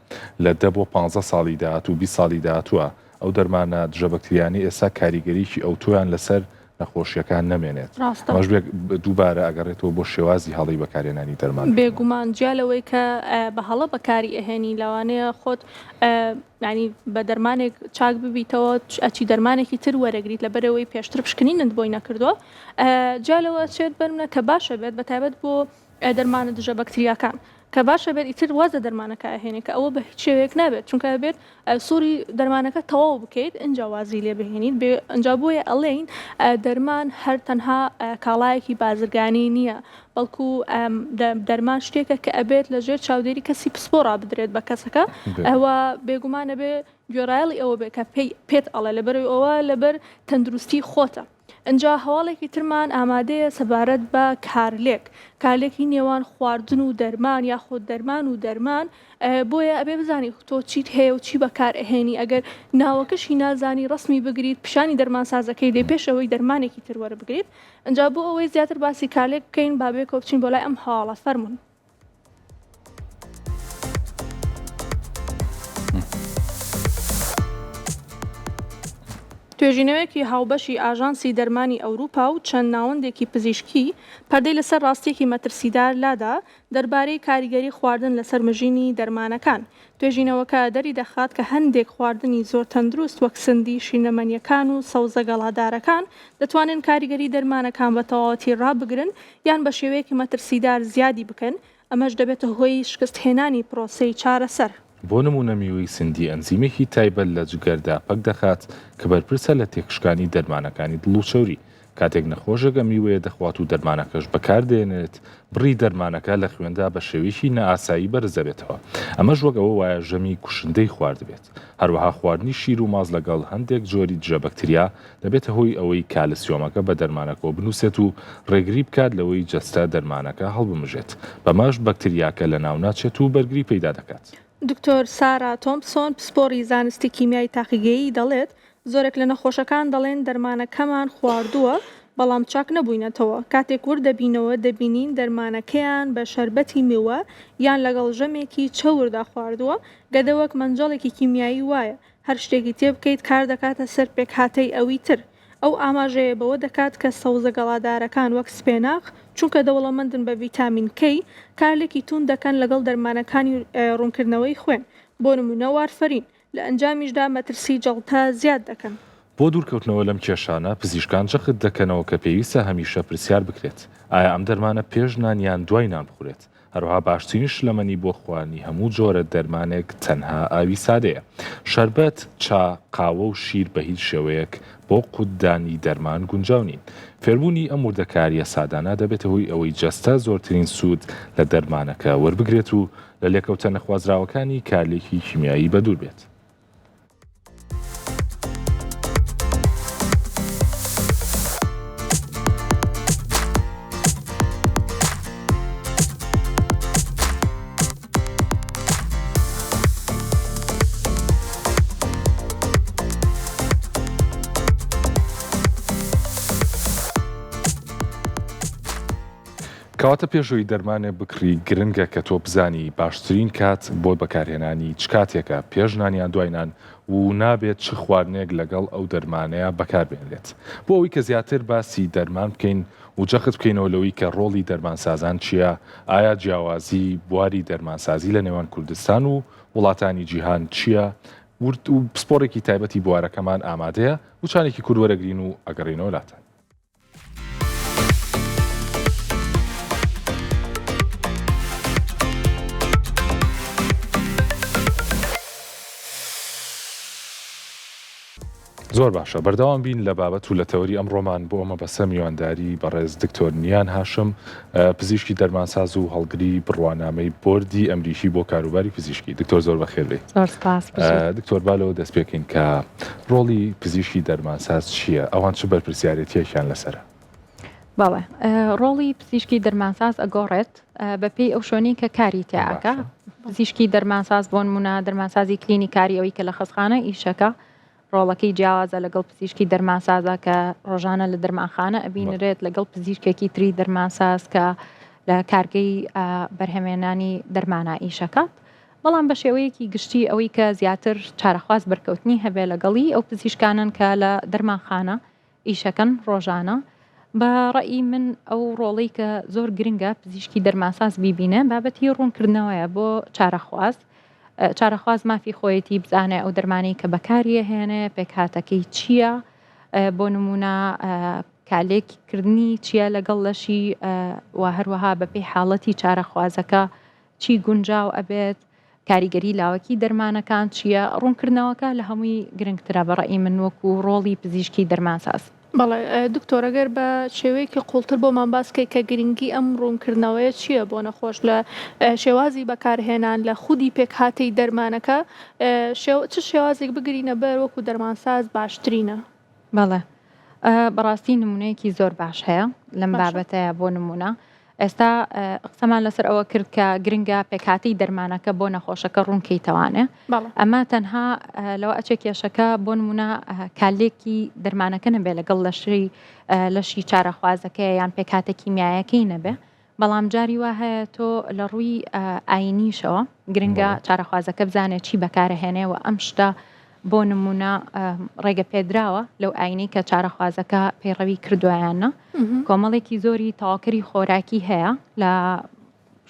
لە دە بۆ پانزە ساڵی داهاتوو 20 ساڵی داهاتووە ئەو دەرمانە دژە بەکتریانەی ئێستا کاریگەریی ئەوتۆیان لەسەر نەخۆشیەکان نەمێنێت. ڕاستە. ئەمەش بێ دووبارە ئەگەڕێتەوە بۆ شێوازی هەڵەی بەکارهێنانی دەرمان. بێگومان جیا لەوەی کە بە هەڵە بەکاری ئەهێنی لەوانەیە خۆت یانی بە دەرمانێک چاک ببیتەوە ئەچی دەرمانێکی تر وەرەگریت لەبەرئەوەی پێشتر پشکنینت بۆی نەکردووە جیا لەوە ئەچێت بەرمنە کە باشە بێت بەتایبەت بۆ دەرمانە دژە بەکتریاکان کە باشە بێت ئیتر واز لە دەرمانەکە ئەهێنێ کە ئەوە بە هیچ شێوەیەک نابێت چونکە ئەبێت سوڕی دەرمانەکە تەواو بکەیت ئینجا وازی لێ بهێنیت بێ ئینجا بۆیە ئەڵێین دەرمان هەر تەنها کاڵایەکی بازرگانی نییە بەڵکو دەرمان شتێکە کە ئەبێت لە ژێر چاودێری کەسی پسپۆڕا بدرێت بە کەسەکە ئەوە بێگومان ئەبێ گوێڕایەڵی ئەوە بێت کە پێی پێت ئەڵێ لەبەرئەوەی ئەوە لەبەر تەندروستی خۆتە. ئنجا هەواڵێکی ترمان ئامادەیە سەبارەت بە کارلێک، کارلێکی نێوان خواردن و دەرمان یاخود دەرمان و دەرمان، بۆیە ئەبێ بزانی تۆ چیت هەیە و چی بەکار ئەهێنی ئەگەر ناوەکەشی نازانی ڕەسمی بگریت پیشانی دەرمانسازەکەی دەی پێش ئەوەی دەرمانێکی تر وەربگریت ئنجا بۆ ئەوەی زیاتر باسی کارلێک بکەین با بێکەوە بچین بۆ لای ئەم هەواڵە فەرموون. توێژینەوەیەکی هاوبەشی ئاژانسی دەرمانی ئەوروپا و چەند ناوەندێکی پزیشکی پەردەی لەسەر ڕاستییەکی مەترسیدار لادا دەربارەی کاریگەری خواردن لەسەر مژینی دەرمانەکان. توێژینەوەکە دەریدەخات کە هەندێک خواردنی زۆر تەندروست وەک سندی، شیرنەمەنییەکان و سەوزە گەڵادارەکان دەتوانن کاریگەری دەرمانەکان بە تەواوەتی ڕابگرن یان بە شێوەیەکی مەترسیدار زیادی بکەن، ئەمەش دەبێتە هۆی شکستهێنانی پرۆسەی چارەسەر. بۆ نموونە میوەی سندی ئەنزیمێکی تایبەت لە جگەردا پەک دەخات کە بەرپرسە لە تێکشکانی دەرمانەکانی دڵ و چەوری. کاتێک نەخۆشێک ئەم میوەیە دەخوات و دەرمانەکەش بەکاردێنێت، بڕی دەرمانەکە لە خوێندا بە شێوەیەکی نائاسایی بەرز دەبێتەوە، ئەمەش وەک ئەوە وایە ژەمی کوشندەی خواردبێت. هەروەها خواردنی شیر و ماست لەگەڵ هەندێک جۆری دژەبەکتریا دەبێتە هۆی ئەوەی کالسیۆمەکە بە دەرمانەکەوە بنووسێت و ڕێگری بکات لەوەی جەستە دەرمانەکە هەڵبمژێت، بەمەش بەکتریاکە لەناوناچێت و بەرگری پەیدا دەکات. دکتۆر سارا تۆمپسۆن، پسپۆڕی زانستی کیمیای تاقیگەیی دەڵێت، زۆرێک لە نەخۆشەکان دەڵێن دەرمانەکەمان خواردووە، بەڵام چاک نەبووینەتەوە. کاتێک ورد دەبینەوە دەبینین دەرمانەکەیان بە شەربەتی میوە یان لەگەڵ ژەمێکی چەوردا خواردووە. گەدە وەک مەنجەڵێکی کیمیایی وایە، هەر شتێکی تێبکەیت کاردەکاتە سەر پێکهاتەی ئەوی تر. ئەو ئاماژەیە بەوە دەکات کە سەوزە گەڵادارەکان وەک سپێناخ، چونکە دەوڵەمەندن بە ڤیتامین کەی، کارلێکی توند دەکەن لەگەڵ دەرمانەکانی ڕوونکردنەوەی خوێن، بۆ نموونە وارفەرین، لە ئەنجامیشدا مەترسی جەڵتە زیاد دەکەن. بۆ دوورکەوتنەوە لەم کێشانە، پزیشکان جەخت دەکەنەوە کە پێویستە هەمیشە پرسیار بکرێت، ئایا ئەم دەرمانە پێش نان یان دوای نان بخورێت؟ هەروەها باشترین شلەمەنی بۆ خواردنی هەموو جۆرە دەرمانێک تەنها ئاوی سادەیە. شەربەت، چا، قاوە و شیر بە هیچ شێوەیەک بۆ قوتدانی دەرمان گونجاو نین. فێربوونی ئەم وردەکارییە سادانە دەبێتە هۆی ئەوەی جەستە زۆرترین سوود لە دەرمانەکە وەربگرێت و لە لێکەوتە نەخوازراوەکانی کارلێکی کیمیایی بەدوور بێت. کەواتە پێش ئەوەی دەرمانێ بکڕی گرنگە کە تۆ بزانی باشترین کات بۆ بەکارهێنانی چ کاتێکە پێش نان یان دوای نان و نابێت چ خواردنێک لەگەڵ ئەو دەرمانەیە بەکاربهێنرێت بۆ ئەوەی کە زیاتر باسی دەرمان بکەین و جەخت بکەینەوە لەوەی کە ڕۆڵی دەرمانسازان چییە ئایا جیاوازی بواری دەرمانسازی لە نێوان کوردستان و وڵاتانی جیهان چییە ورد و پسپۆڕێکی تایبەتی بوارەکەمان ئامادەیە وچانێکی کورت وەرەگرین و ئەگەڕێینەوە لاتان. زۆر باشە بەردەوام بین لە بابەت و لە تەوەری ئەمڕۆمان بۆ ئەمە بەسە میوانداری بەڕێز دکتۆر نیان هاشم پزیشکی دەرمانساز و هەڵگری بڕوانامەی بۆردی ئەمریکی بۆ کاروباری پزیشکی دکتۆر زۆر بەخێر بێی. زۆر سپاس بژیت. دکتۆر با لەوە دەست پێکەین کە ڕۆڵی پزیشکی دەرمانساز چییە؟ ئەوان چ بەرپرسیارێتییەکیان لەسەرە؟ بەڵێ ڕۆڵی پزیشکی دەرمانساز ئەگۆڕێت بەپێی ئەو شوێنەی کە کاری تیا ئەکا. پزیشکی دەرمانساز بۆ نمونە دەرمانسازی کلینی کاری ئەوەی کە لە خەستخانە ئیشەکە ڕۆڵەکەی جیاوازە لەگەڵ پزیشکی دەرمانسازا کە ڕۆژانە لە دەرمانخانە ئەبینرێت لەگەڵ پزیشکێکی تری دەرمانساز کە لە کارگەی بەرهەمێنانی دەرمانە ئیشەکات بەڵام بە شێوەیەکی گشتی ئەوەی کە زیاتر چارەخواز بەرکەوتنی هەبێ لەگەڵی ئەو پزیشکانن کە لە دەرمانخانە ئیشەکەن ڕۆژانە. بە ڕەئی من ئەو ڕۆڵەی کە زۆر گرنگە پزیشکی دەرمانساز بیبینێ بابەتی ڕوونکردنەوەیە بۆ چارەخواز. چارەخواز مافی خۆیەتی بزانێ ئەو دەرمانەی کە بەکاریەهێنێ پێکهاتەکەی چییە، بۆ نموونە کالێک کردنی چییە لەگەڵ لەشی و هەروەها بەپێی حاڵەتی چارەخوازەکە چی گونجاو ئەبێت، کاریگەری لاوەکی دەرمانەکان چییە؟ ڕوونکردنەوەکە لە هەمووی گرنگترە بە ڕەئی من وەکو ڕۆڵی پزیشکی دەرمانساز. بەڵێ دکتۆر ئەگەر بە شێوەیەکی قوڵتر بۆمان باس کەی کە گرنگی ئەم ڕوونکردنەوەیە چییە بۆ نەخۆش لە شێوازی بەکارهێنان لە خودی پێکهاتەی دەرمانەکە چ شێوازێک بگرینە بەر وەکو دەرمانساز باشترینە؟ بەڵێ بەڕاستی نمونەیەکی زۆر باش هەیە لەم بابەتەیە بۆ نمونە ئێستا قسەمان لەسەر ئەوە کرد کە گرنگە پێکهاتەی دەرمانەکە بۆ نەخۆشەکە ڕوونکەیتەوانێ ئەمە تەنها لەوە ئەچێ کێشەکە بۆ نمونە کالێکی دەرمانەکە نەبێ لەگەڵ لەشی لەشی چارەخوازەکەی یان پێکهاتە کیمیایەکەی نەبێ بەڵام جاری وا هەیە تۆ لە ڕووی ئاینیشەوە گرنگە چارەخوازەکە بزانێت چی بەکارەهێنێ و ئەم شتە بۆ نمونە ڕێگە پێدراوە لەو ئاینەی کە چارەخوازەکە پەیڕەوی کردویانە کۆمەڵێکی زۆری تەواکەری خۆراکی هەیە لە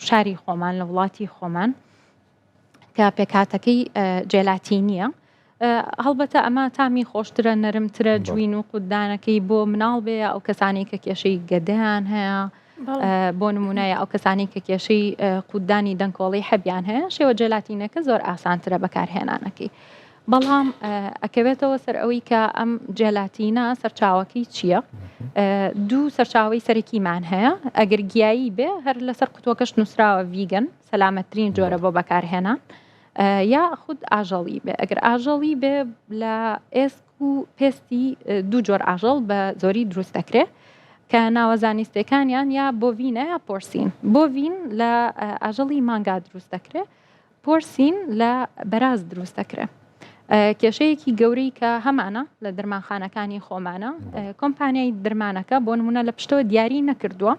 شاری خۆمان لە وڵاتی خۆمان کە پێکهاتەکەی جێلاتینییە. هەڵبەتە ئەمە تامی خۆشترە، نەرمترە، جوین و قوتدانەکەی بۆ مناڵ بێ یا ئەو کەسانەی کە کێشەی گەدەیان هەیە بۆ نمونە یا ئەو کەسانی کە کێشەی قوتدانی دەنکۆڵەی حەبیان هەیە شێوە جێلاتینەکە زۆر ئاسانترە بەکارهێنانەکەی. بەڵام ئەکەوێتەوە سەر ئەوەی کە ئەم جێلاتینە سەرچاوەکەی چییە؟ دوو سەرچاوەی سەرەکیمان هەیە ئەگەر گیایی بێ هەر لەسەر قوتوەکەش نووسراوە vegan سەلامەترین جۆرە بۆ بەکارهێنان یا خود ئاژەڵی بێ ئەگەر ئاژەڵی بێ لە ئێسک و پێستی دوو جۆر ئاژەڵ بە زۆری دروست دەکرێ کە ناوە زانیستەکانیان یا bovine ە یا porcine bovine لە ئاژەڵی مانگا دروست دەکرێ porcine لە بەراز دروست دەکرێ. کێشەیەکی گەورەی کە هەمانە لە دەرمانخانەکانی خۆمانە کۆمپانیای دەرمانەکە بۆ نمونە لە پشتەوە دیاری نەکردووە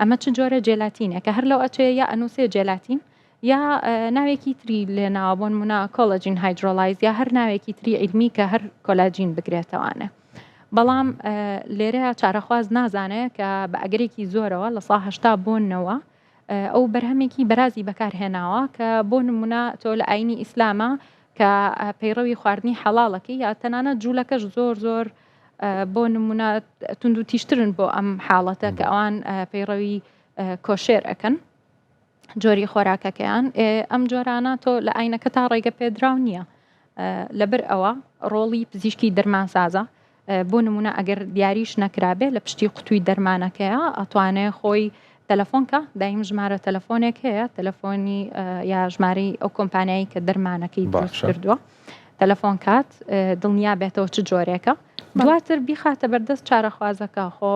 ئەمە چ جۆرە جێلاتینێکە هەر لەو ئەچێ یا ئەنووسێ جێلاتین یا ناوێکی تری لێناوە بۆ نمونە collagen hydrolyzed یا هەر ناوێکی تری عیلمی کە هەر کۆلاجین بگرێتەوانێ بەڵام لێرەیە چارەخواز نازانێ کە بە ئەگەرێکی زۆرەوە لە سا هەشتا بۆ نەوە ئەو بەرهەمێکی بەرازی بەکارهێناوە کە بۆ نمونە تۆ لە ئاینی ئیسلامە کە پەیڕەوی خواردنی حەڵاڵەکەی یا تەنانەت جوولەکەش زۆر زۆر بۆ نمونە توند و تیژترن بۆ ئەم حاڵەتە کە ئەوان پەیڕەوی کۆشێر ئەەکەن جۆری خۆراکەکەیان ئەم جۆرانە تۆ لە ئاینەکە تا ڕێگە پێدراو نییە لەبەر ئەوە ڕۆڵی پزیشکی دەرمانسازە بۆ نمونە ئەگەر دیاریش نەکرابێ لە پشتی قوتوی دەرمانەکەیە ئەتوانێ خۆی تەلەفۆن کە دایم ژمارە تەلەفۆنێک هەیە تەلەفۆنی یا ژمارەی ئەو کۆمپانیایی کە دەرمانەکەی دروست کردووە تەلەفۆن کات دڵنیا بێتەوە چ جۆرێکە دواتر بیخاتە بەردەست چارەخوازەکە خۆ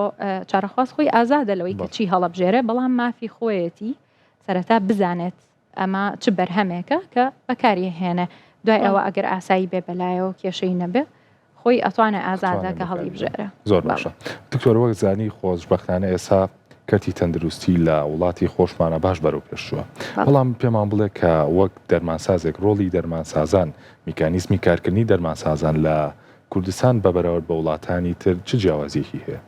چارەخواز خۆی ئازادە لەوەی کە چی هەڵەبژێرێ بەڵام مافی خۆیەتی سەرەتا بزانێت ئەمە چ بەرهەمێکە کە بەکاری هێنێ دوای ئەوە ئەگەر ئاسایی بێ بەلایەوە کێشەی نەبێ خۆی ئەتوانێ ئازادە کە هەڵی بژێرە. زۆر باشە دکتۆر وەک زانی خۆشبەختانە ئێسا کەرتی تەندروستی لە وڵاتی خۆشمانە باش بەرەو پێشچووە بەڵام پێمان بڵێ کە وەک دەرمانسازێک ڕۆڵی دەرمانسازان میکانیزمی کارکردنی دەرمانسازان لە کوردستان بە بەراورد بە وڵاتانی تر چ جیاوازیەکی هەیە؟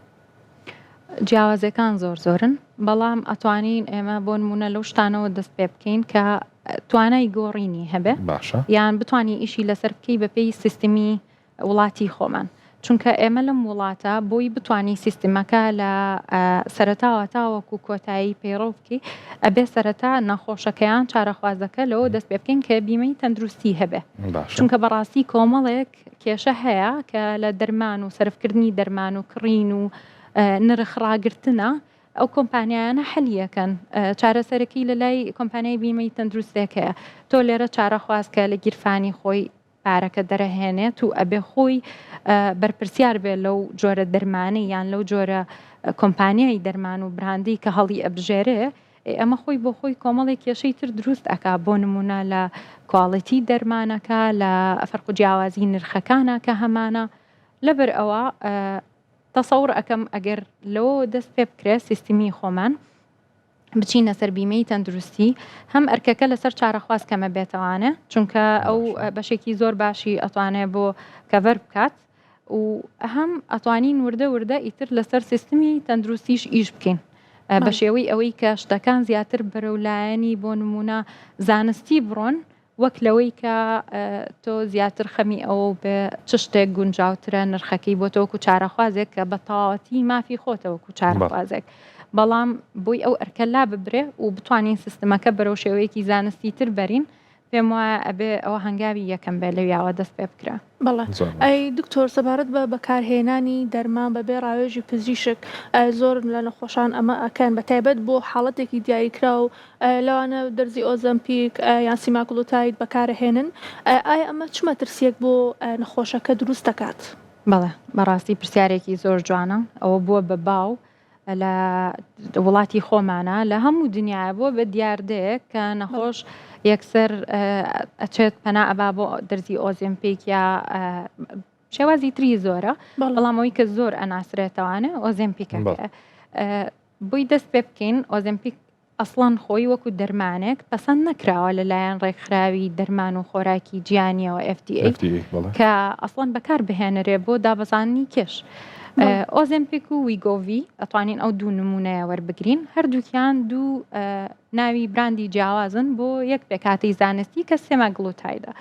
جیاوازیەکان زۆر زۆرن بەڵام ئەتوانین ئێمە بۆ نمونە لەو شتانەوە دەست پێ بکەین کە توانای گۆڕینی هەبێ باشە یان بتانی ئیشی لەسەر بکەی بەپێی سیستمی وڵاتی خۆمان چونکە ئێمە لەم وڵاتە بۆی بتانی سیستمەکە لە سەرەتاوە تاوەکو کۆتایی پەیڕەو بکەی ئەبێ سەرەتا نەخۆشەکەیان چارەخوازەکە لەوە دەست پێ بکەین کە بیمەی تەندروستی هەبێ چونکە بەڕاستی کۆمەڵێک کێشە هەیە کە لە دەرمان و سەرفکردنی دەرمان و کڕین و نرخ ڕاگرتنە ئەو کۆمپانیایانە حەلیەکەن چارەسەرەکەی لە لای کۆمپانیای بیمەی تەندروستێک هەیە تۆ لێرە چارەخواز کە لە گیرفانی خۆی پارەکە دەرەهێنێت و ئەبێ خۆی بەرپرسیار بێ لەو جۆرە دەرمانەی یان لەو جۆرە کۆمپانیای دەرمان و براندەی کە هەڵی ئەبژێرێ ئێ ئەمە خۆی بۆ خۆی کۆمەڵێک کێشەی تر دروست ئەکا بۆ نمونە لە quality دەرمانەکە لە فەرق و جیاوازی نرخەکانە کە هەمانە لەبەر ئەوە تەسەور ئەکەم ئەگەر لەوە دەست پێ بکرێ سیستمی خۆمان بچینە سەر بیمەی تەندروستی هەم ئەرکەکە لەسەر چارەخواز کەمە بێتەوانێ چونکە ئەو بەشێکی زۆر باشی ئەتوانێ بۆ cover بکات و هەم ئەتوانین وردە وردە ئیتر لەسەر سیستمی تەندروستیش ئیش بکەین بە شێوەی ئەوەی کە شتەکان زیاتر بەرەو لایەنی بۆ نمونە زانستی بڕۆن وەک لەوەی کە تۆ زیاتر خەمی ئەوە بێ چ شتێک گونجاوترە نرخەکەی بۆ تۆکو چارەخوازێک کە بە تەواوەتی مافی خۆتە وەکو چارەخوازێک بەڵام بۆی ئەو ئەرکە لا ببرێ و بتوانین سیستمەکە بەرەو شێوەیەکی زانستی تر بەرین پێم وایە ئەبێ ئەوە هەنگاوی یەکەم بێ لەویاوە دەست پێ بکرێ. بەڵێ ئەی دکتۆر سەبارەت بە بەکارهێنانی دەرمان بەبێ ڕاوێژی پزیشک زۆر لە نەخۆشان ئەمە ئەکەن بە تایبەت بۆ حاڵەتێکی دیاریکراو لەوانە دەرزی ئۆزەمپیک یان semaglutide بەکارەهێنن ئایا ئەمە چ مەترسیەک بۆ نەخۆشەکە دروست دەکات؟ بەڵێ بەڕاستی پرسیارێکی زۆر جوانە ئەوە بووە بە باو لە وڵاتی خۆمانە لە هەموو دنیاە بووە بە دیاردەیەک کە نەخۆش یەکسەر ئەچێت پەنا ئەبا بۆ دەرزی ئۆزێمپیک یا شێوازی تری زۆرە بەڵام ئەوی کە زۆر ئەناسرێتەوانە ئۆزێمپیکەکە بۆی دەست پێ بکەین ئۆزێمپیک ئەسڵەن خۆی وەکو دەرمانێک پەسەند نەکراوە لەلایەن ڕێکخراوی دەرمان و خۆراکی جیهانیەوە FDA کە ئەسڵەن بەکار بهێنرێ بۆ دابەزاندنی کێش. ئۆزێمپیک و ویگۆڤی ئەتوانین ئەو دوو نمونەیە وەربگرین هەردووکیان دوو ناوی براندی جیاوازن بۆ یەک پێکهاتەی زانستی کە semaglutide ە.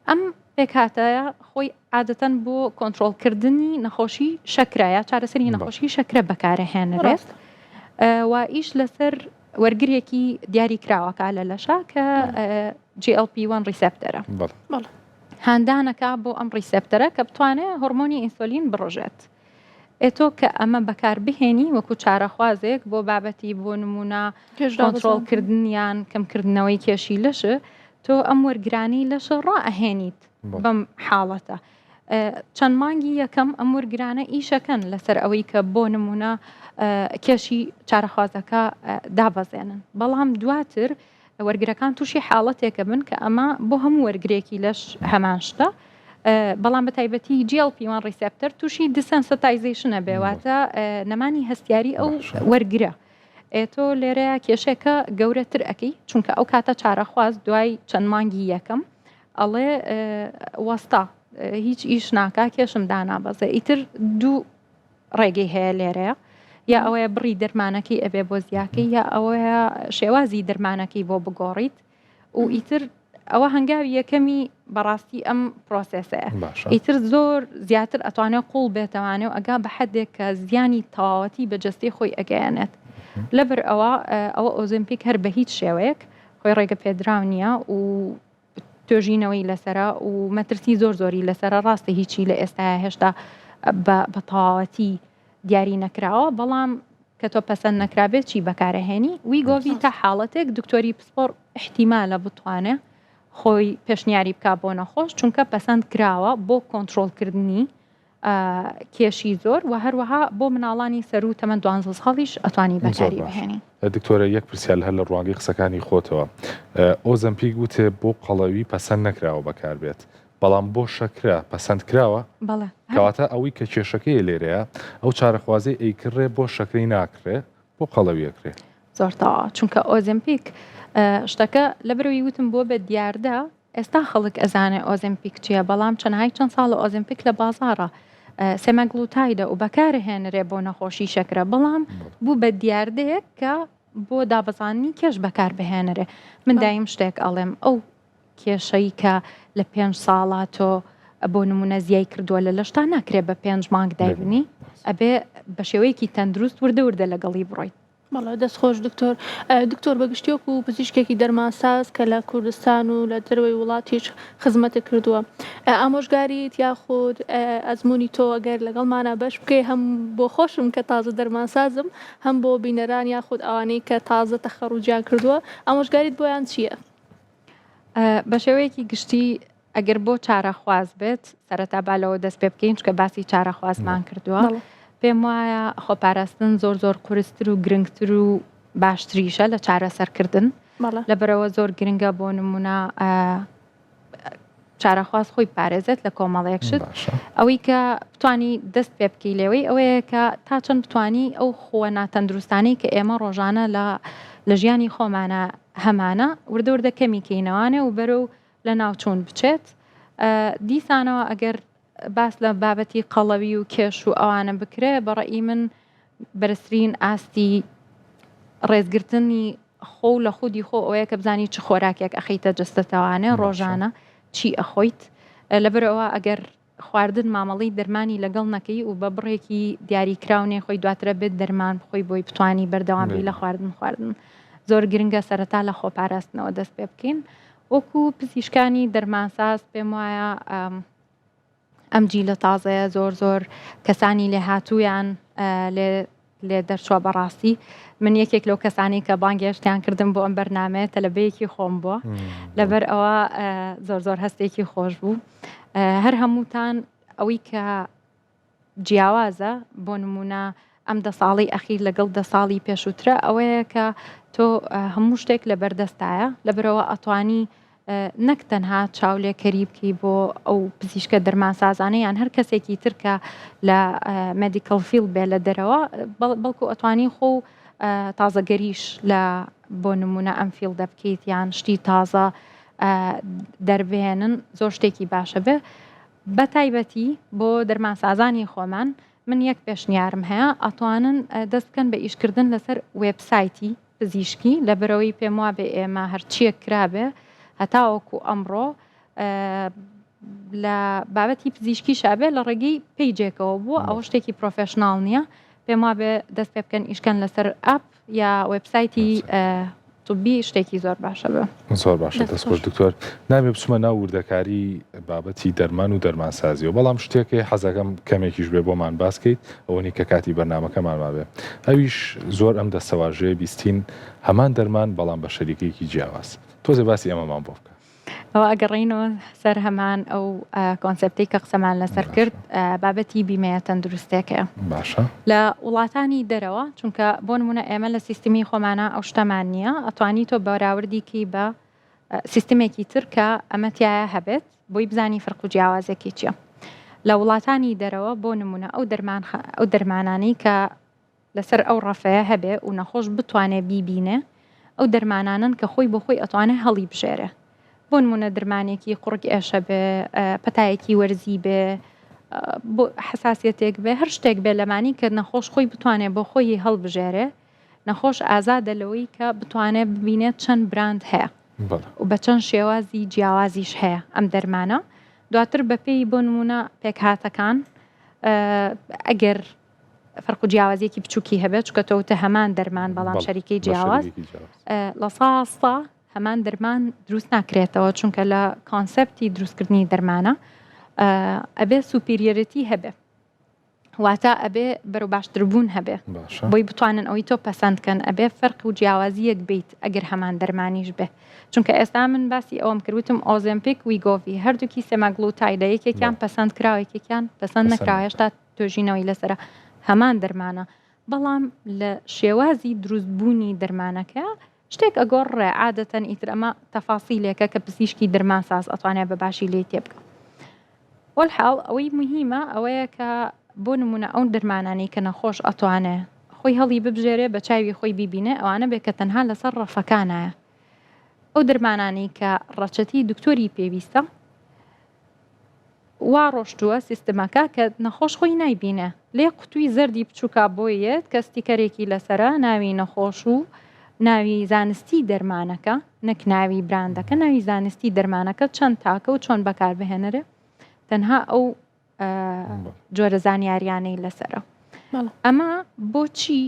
ئەم پێکهاتەیە خۆی عادەتەن بۆ کۆنترۆڵکردنی نەخۆشی شەکرە یا چارەسەری نەخۆشی شەکرە بەکارەهێنرێت و ئیش لەسەر وەرگرێکی دیاری کراوەکە لە لەشە کە GLP-1 receptor ە. هاندانەکا بۆ ئەم receptor ە کە بتوانێ هۆرمۆنی ئینسۆلین بڕژێت. ئێ تۆ کە ئەمە بەکار بهێنی وەکو چارەخوازێک بۆ بابەتی بۆ نموونە کۆنترۆڵکردن یان کەمکردنەوەی کێشی لەش، تۆ ئەم وەرگرانەی لەش ڕائەهێنیت بەم حاڵەتە. چەند مانگی یەکەم ئەم وەرگرانە ئیشەکەن لەسەر ئەوەی کە بۆ نموونە کێشی چارەخوازەکە دابەزێنن، بەڵام دواتر وەرگرەکان تووشی حاڵەتێکە بن کە ئەمە بۆ هەموو وەرگرێکی لەش هەمان شتە بەڵام بە تایبەتی GLP-1 receptor تووشی desensitization ئەبێ واتە نەمانی هەستیاری ئەو وەرگرە ئێ تۆ لێرەیە کێشەکە گەورەتر ئەەکەی چونکە ئەو کاتە چارەخواز دوای چەند مانگی یەکەم ئەڵێ وەستا هیچ ئیش ناکا کێشم دانابەزێ ئیتر دوو ڕێگەی هەیە لێرەیە یا ئەوەیە بڕی دەرمانەکەی ئەبێ بۆ زیاکەی یا ئەوەیە شێوازی دەرمانەکەی بۆ بگۆڕیت و ئیتر ئەوە هەنگاوی یەکەمی بەڕاستی ئەم process ەیە ئیتر زۆر زیاتر ئەتوانێت قوڵ بێتەوانێ و ئەگا بە حدێک کە زیانی تەواوەتی بە جەستەی خۆی ئەگەیەنێت لەبەر ئەوە ئەوە ئۆزمپیک هەر بە هیچ شێوەیەک خۆی ڕێگە پێدراو نییە و توێژینەوەی لەسەرە و مەترسی زۆر زۆری لەسەرە ڕاستە هیچی لە ئێستایا هێشتا بە تەواوەتی دیاری نەکراوە بەڵام کە تۆ پەسەند نەکرابێت چی بەکارەهێنی ویگۆڤی تا حاڵەتێک دکتۆری پسپۆر احتیمالە بتوانێ خۆی پێشنیاری بک بۆ نەخۆش چونکە پەسەند کراوە بۆ کۆنتترۆلکردنی کێشی زۆر و هەروەها بۆ مناڵانی سەروو تەمەن دوانزە ساڵیش ئەتوانی بەکاری بهێنی. دکتۆرە یەک پرسیار هەر لە ڕوانگەی قسەکانی خۆتەوە ئۆزەمپیک وتێ بۆ قەڵەوی پەسەند نەکراوە بەکاربێت بەڵام بۆ شەکرە پەسەند کراوە؟ بەڵێ. کەواتە ئەوەی کە کێشەکەیە لێرەیە ئەو چارەخوازەی ئەیکڕێ بۆ شەکرەی ناکڕێ بۆ قەڵەوی ئەکرێ؟ زۆر تەواو چونکە ئۆزەمپیک شتەکە لەبەرئەوەی وتم بۆ بە دیاردە ئێستا خەڵک ئەزانێ ئۆزێمپیک چیە بەڵام چەنەهای چەند ساڵە ئۆزێمپیک لە بازاڕە semaglutide ە و بەکارهێنرێ بۆ نەخۆشی شەکرە بەڵام بوو بە دیاردەیەک کە بۆ دابەزاندنی کێش بەکار بهێنرێ من دایم شتێک ئەڵێم ئەو کێشەی کە لە پێنج ساڵا تۆ بۆ نمونە زیای کردووە لە لەشتا ناکرێ بە پێنج مانگ دایبنی ئەبێ بە شێوەیەکی تەندروست وردە وردە لەگەڵی بڕۆیت. بەڵێ دەست خۆش دکتۆر. دکتۆر بە گشتی وەکو پزیشکێکی دەرمانساز کە لە کوردستان و لە دەرەوەی وڵاتیش خزمەتت کردووە ئامۆژگاریت یاخود ئەزموونی تۆ ئەگەر لەگەڵمانا بەش بکەی هەم بۆ خۆشم کە تازە دەرمانسازم هەم بۆ بینەران یاخود ئەوانەی کە تازە تەخەڕوجیان کردووە ئامۆژگاریت بۆیان چییە؟ بە شێوەیەکی گشتی ئەگەر بۆ چارەخواز بێت سەرەتا با لەوە دەست پێ بکەین چونکە باسی چارەخوازمان کردووە پێم وایە خۆپاراستن زۆر زۆر قورستر و گرنگتر و باشتریشە لە چارەسەرکردن لەبەرەوە زۆر گرنگە بۆ نمونە چارەخواز خۆی پارێزێت لە کۆمەڵێک شت ئەوەی کە بتانی دەست پێ بکەی لێوەی ئەوەیە کە تا چەند بتانی ئەو خووە ناتەندروستانەی کە ئێمە ڕۆژانە لە لە ژیانی خۆمانە هەمانە وردە وردە کەمی کەینەوانێ و بەرەو لەناوچوون بچێت. دیسانەوە ئەگەر باس لە بابەتی قەڵەوی و کێش و ئەوانە بکرێ بە ڕەئی من بەرزترین ئاستی ڕێزگرتنی خۆ و لە خودی خۆ ئەوەیە کە بزانی چ خۆراکێک ئەخەیتە جەستەتەوانێ ڕۆژانە چی ئەخۆیت لەبەرئەوە ئەگەر خواردن مامەڵەی دەرمانی لەگەڵ نەکەی و بە بڕێکی دیاری کراو نەیخۆی دواترە بێت دەرمان بخۆی بۆی بتانی بەردەوام بی لە خواردن خواردن زۆر گرنگە سەرەتا لە خۆپاراستنەوە دەست پێ بکەین وەکو پزیشکانی دەرمانساز پێم وایە ئەم جیلە تازەیە زۆر زۆر کەسانی لێهاتوویان لێ لێ دەرچوە بەڕاستی من یەکێک لەو کەسانی کە بانگێشتیان کردم بۆ ئەم بەرنمەیە تەلەبەیەکی خۆم بووە لەبەر ئەوە زۆر زۆر هەستێکی خۆش بوو هەر هەمووتان ئەوەی کە جیاوازە بۆ نمونە ئەم دە ساڵی ئەخیر لەگەڵ دە ساڵی پێشووترە ئەوەیە کە تۆ هەموو شتێک لە بەردەستایە لەبەرەوە ئەتوانی نەک تەنها چاولێکەری بکەی بۆ ئەو پزیشکە دەرمانسازانە یان هەر کەسێکی تر کە لە medical field بێ لە دەرەوە بەڵکو ئەتوانی خۆ و تازەگەریش لە بۆ نمونە ئەم field ە بکەیت یان شتی تازە دەربهێنن زۆر شتێکی باشە بێ بە تایبەتی بۆ دەرمانسازانی خۆمان من یەک پێشنیارم هەیە ئەتوانن دەست بکەن بە ئیشکردن لەسەر وێبسایتی پزیشکی، لەبەرئەوەی پێموابێ ئێمە هەرچییەک کرابێ هەتاوەکو ئەمڕۆ لە بابەتی پزیشکیشا بێ لە ڕێگەی page ێکەوە بووە ئەوە شتێکی professional نییە پێم وابێ دەست پێ بکەن ئیشکەن لەسەر app یا وێبسایتی. طبی شتێکی زۆر باشە بێ. زۆر باشە دەست خۆش دکتۆر. نامەوێ بچمە ناو وردەکاری بابەتی دەرمان و دەرمانسازیەوە بەڵام شتێک هەیە حەزەکەم کەمێکیش بێ بۆمان باس کەیت ئەوەنی کە کاتی بەرنامەکەمان مابێ ئەویش زۆر ئەم دەستەواژەیە بیستین هەمان دەرمان بەڵام بە شەریکەیەکی جیاواز تۆزێ باسی ئەمەمان بۆ بکە. ئەوە ئەگەڕێینەوە سەر هەمان ئەو کۆنسێپتەی کە قسەمان لەسەر کرد بابەتی بیمەیە تەندروستێکەیە باشە لە وڵاتانی دەرەوە چونکە بۆ نمونە ئێمە لە سیستمی خۆمانە ئەو شتەمان نییە ئەتوانی تۆ بەراوردیکی بە سیستمێکی تر کە ئەمە تایە هەبێت بۆی بزانی فرق و جیاوازێکی چییە لە وڵاتانی دەرەوە بۆ نمونە ئەو دەرمان ئەو دەرمانانەی کە لەسەر ئەو ڕەفەیە هەبێ و نەخۆش بتوانێ بیبینێ، ئەو دەرمانانەن کە خۆی بۆ خۆی ئەتوانێ هەڵیبژێرێ. بۆ نموونە درمانێکی قوڕگ ئێشە بێ، پەتایەکی وەرزی بێ، بۆ حەساسیەتێک بێ، هەر شتێک بێ لەمانی کە نەخۆش خۆی بتوانێ بۆ خۆی هەڵبژێرێ، نەخۆش ئازادە لەوەی کە بتوانێ ببینێت چەند براند هەیە و بە چەند شێوازی جیاوازیش هەیە ئەم دەرمانە. دواتر بەپێی بۆ نموونە پێکهاتەکان ئەگەر فەرق و جیاوازیەکی بچووکی هەبێت چونکە تۆ وتە هەمان دەرمان بەڵام شەریکەی جیاواز لە ساستا هەمان دەرمان دروست ناکرێتەوە چونکە لە concept ی دروستکردنی دەرمانە ئەبێ superiority هەبێ واتە ئەبێ بەرەو باشتربوون هەبێ بۆی بتوانن ئەوەی تۆ پەسەند کەن ئەبێ فەرق و جیاوازیەک بیت ئەگەر هەمان دەرمانیش بێ چونکە ئێستا من باسی ئەوەم کرد وتم ئۆزێمپیک ویگۆڤی هەردووکی semaglutide ە یەکێکیان پەسەند کراوە یەکێکیان پەسەند نەکراوە هێشتا توێژینەوەی لەسەرە هەمان دەرمانە بەڵام لە شێوازی دروست بوونی دەرمانەکە شتێک ئەگۆڕڕێ عادەتەن ئیتر ئەمە تەفاسیلێکە کە پزیشکی دەرمانساز ئەتوانێت بە باشی لێی تێبگا وەلحاڵ ئەوەی مهمە ئەوەیە کە بۆ نمونە ئەو دەرمانانەی کە نەخۆش ئەتوانێ خۆی هەڵی ببژێرێ بە چاوی خۆی بیبینێ ئەوانە بێ کە تەنها لەسەر ڕەفەکانایە ئەو دەرمانانەی کە ڕەچەتی دکتۆری پێویستە وا ڕۆشتووە سیستمەکە کە نەخۆش خۆی نایبینێ لێ قوتوی زەردی بچوکا بۆی یەت کە ستیکەرێکی لەسەرە ناوی نەخۆش و ناوی زانستی دەرمانەکە نەک ناوی براندەکە ناوی زانستی دەرمانەکە چەند تاکە و چۆن بەکاربهێنرێ تەنها ئەو جۆرە زانیاریانەی لەسەرە ئەمە بۆچی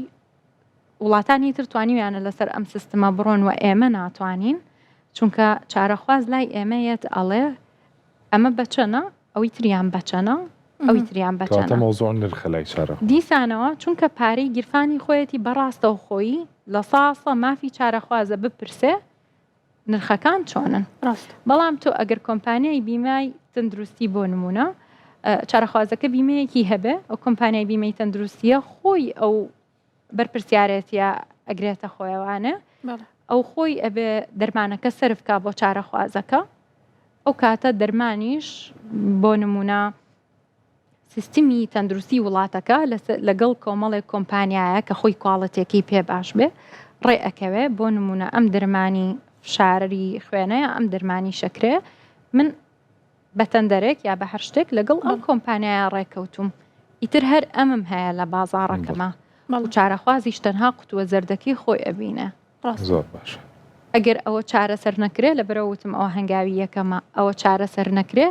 وڵاتانی تر توانیویانە لەسەر ئەم سیستمە بڕۆن و ئێمە ناتوانین چونکە چارەخواز لای ئێمە یەت ئەڵێ ئەمە بەچەنە ئەوی تریان بەچەنە ئەوی تریان بەچەنە مەوزوع نرخە لای چارە دیسانەوە چونکە پارەی گیرفانی خۆیەتی بەڕاستەوخۆیی لە ساسە مافی چارەخوازە بپرسێ نرخەکان چۆنن ڕاستە. بەڵام تۆ ئەگەر کۆمپانیای بیمای تەندروستی بۆ نمونە چارەخوازەکە بیمەیەکی هەبێ ئەو کۆمپانیای بیمەی تەندروستیە خۆی ئەو بەرپرسیارێتیە ئەگرێتە خۆیەوانێ ئەو خۆی ئەبێ دەرمانەکە سەرف کا بۆ چارەخوازەکە ئەو کاتە دەرمانیش بۆ نمونە سیستمی تەندروستی وڵاتەکە لەگەڵ کۆمەڵێک کۆمپانیایە کە خۆی کواڵەتێکی پێ باش بێ ڕێ ئەکەوێ بۆ نمونە ئەم دەرمانی فشاری خوێنە یا ئەم دەرمانی شەکرێ من بە تەندەرێک یا بە هەر شتێک لەگەڵ ئەم کۆمپانیایە ڕێکەوتوم ئیتر هەر ئەمم هەیە لە بازاڕەکەمە و چارەخوازیش تەنها قوتووە زەردەکەی خۆی ئەبینێ. زۆر باشە. ئەگەر ئەوە چارەسەر نەکرێ لەبەرئەوە وتم ئەوە هەنگاوی یەکەمە ئەوە چارەسەر نەکرێ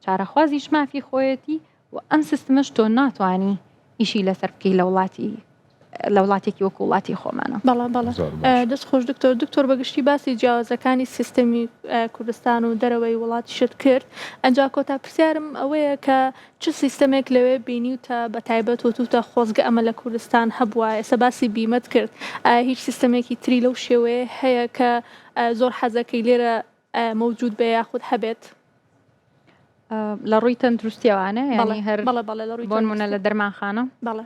چارەخوازیش مافی خۆیەتی و ئەم سیستمەش تۆ ناتوانی ئیشی لەسەر بکەی لە وڵاتی لە وڵاتێکی وەکو وڵاتی خۆمانە. بەڵێ بەڵێ دەست خۆش دکتۆر دکتۆر بەگشتی باسی جیاوازەکانی سیستەمی کوردستان و دەرەوەی وڵاتیشت کرد ئەنجا کۆتا پرسیارم ئەوەیە کە چ سیستەمێک لەوێ بینیوتە بە تایبەت وتوتە خۆزگە ئەمە لە کوردستان هەبوایە ئێستا باسی بیمەت کرد ئایا هیچ سیستەمێکی تری لەو شێوەیە هەیە کە زۆر حەزەکەی لێرە مەوجود بێ یاخود هەبێت؟ لە ڕووی تەندروستیەوانە یانی هەر بەڵێ بەڵێ لە ڕووی بۆ نمونە لە دەرمانخانە بەڵێ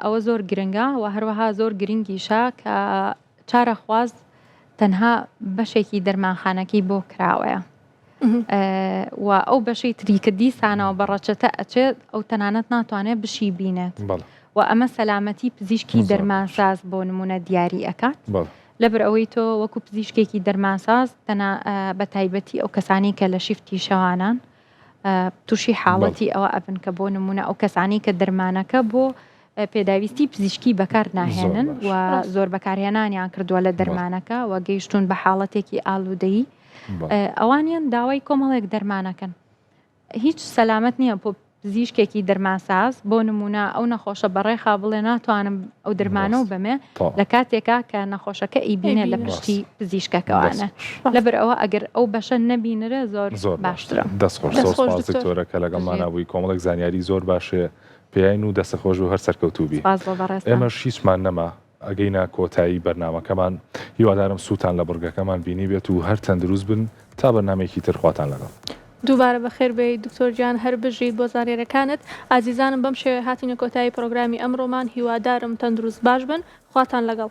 ئەوە زۆر گرنگە و هەروەها زۆر گرنگیشە کە چارەخواز تەنها بەشێکی دەرمانخانەکەی بۆ کراوەیە و ئەو بەشەی تری کە دیسانەوە بە ڕەچەتە ئەچێت ئەو تەنانەت ناتوانێت بشی بینێت و ئەمە سەلامەتی پزیشکی دەرمانساز بۆ نمونە دیاری ئەکات لەبەر ئەوەی تۆ وەکو پزیشکێکی دەرمانساز تەنا بە تایبەتی ئەو کەسانی کە لە شیفتی شەوانان تووشی حاڵەتی ئەوە ئەبن کە بۆ نمونە ئەو کەسانی کە دەرمانەکە بۆ پێداویستی پزیشکی بەکار ناهێنن و زۆر بەکارهێنانیان کردووە لە دەرمانەکە و گەیشتون بە حاڵەتێکی ئالوودەیی ئەوانیان داوای کۆمەڵێک دەرمانەکەن هیچ سەلامەت نییە بۆ. پزیشکێکی دەرمانساز بۆ نمونە ئەو نەخۆشە بەڕێخا بڵێ ناتوانم ئەو دەرمانەو بەمێ لە کاتێکا کە نەخۆشەکە ئیبینێ لە پشتی پزیشکەکەوانە لەبەر ئەوە ئەگەر ئەو بەشە نەبینرێ زۆر زۆر باشترە. دەست خۆش زۆر سوپاس دکتۆرە کە لەگەڵمانا بووی کۆمەڵێک زانیاری زۆر باشێ پێین و دەستت خۆش بێ و هەر سەرکەوتوو بی. سوپاس بۆ بەڕێزتان. ئێمەش هیچمان نەما ئەگەینە کۆتایی بەرنامەکەمان هیوادارم سوودتان لە بڕگەکەمان بینیبێت و هەر تەندروست بن تا بەرنامەیەکی تر خواتان لەگەڵ. دووبارە بەخێر بێی دکتۆر گیان هەر بژیت بۆ زانیاریەکانت ئازیزانم بەم شێوەیە هاتینە کۆتایی پرۆگرامی ئەمڕۆمان هیوادارم تەندروست باش بن خواتان لەگەڵ.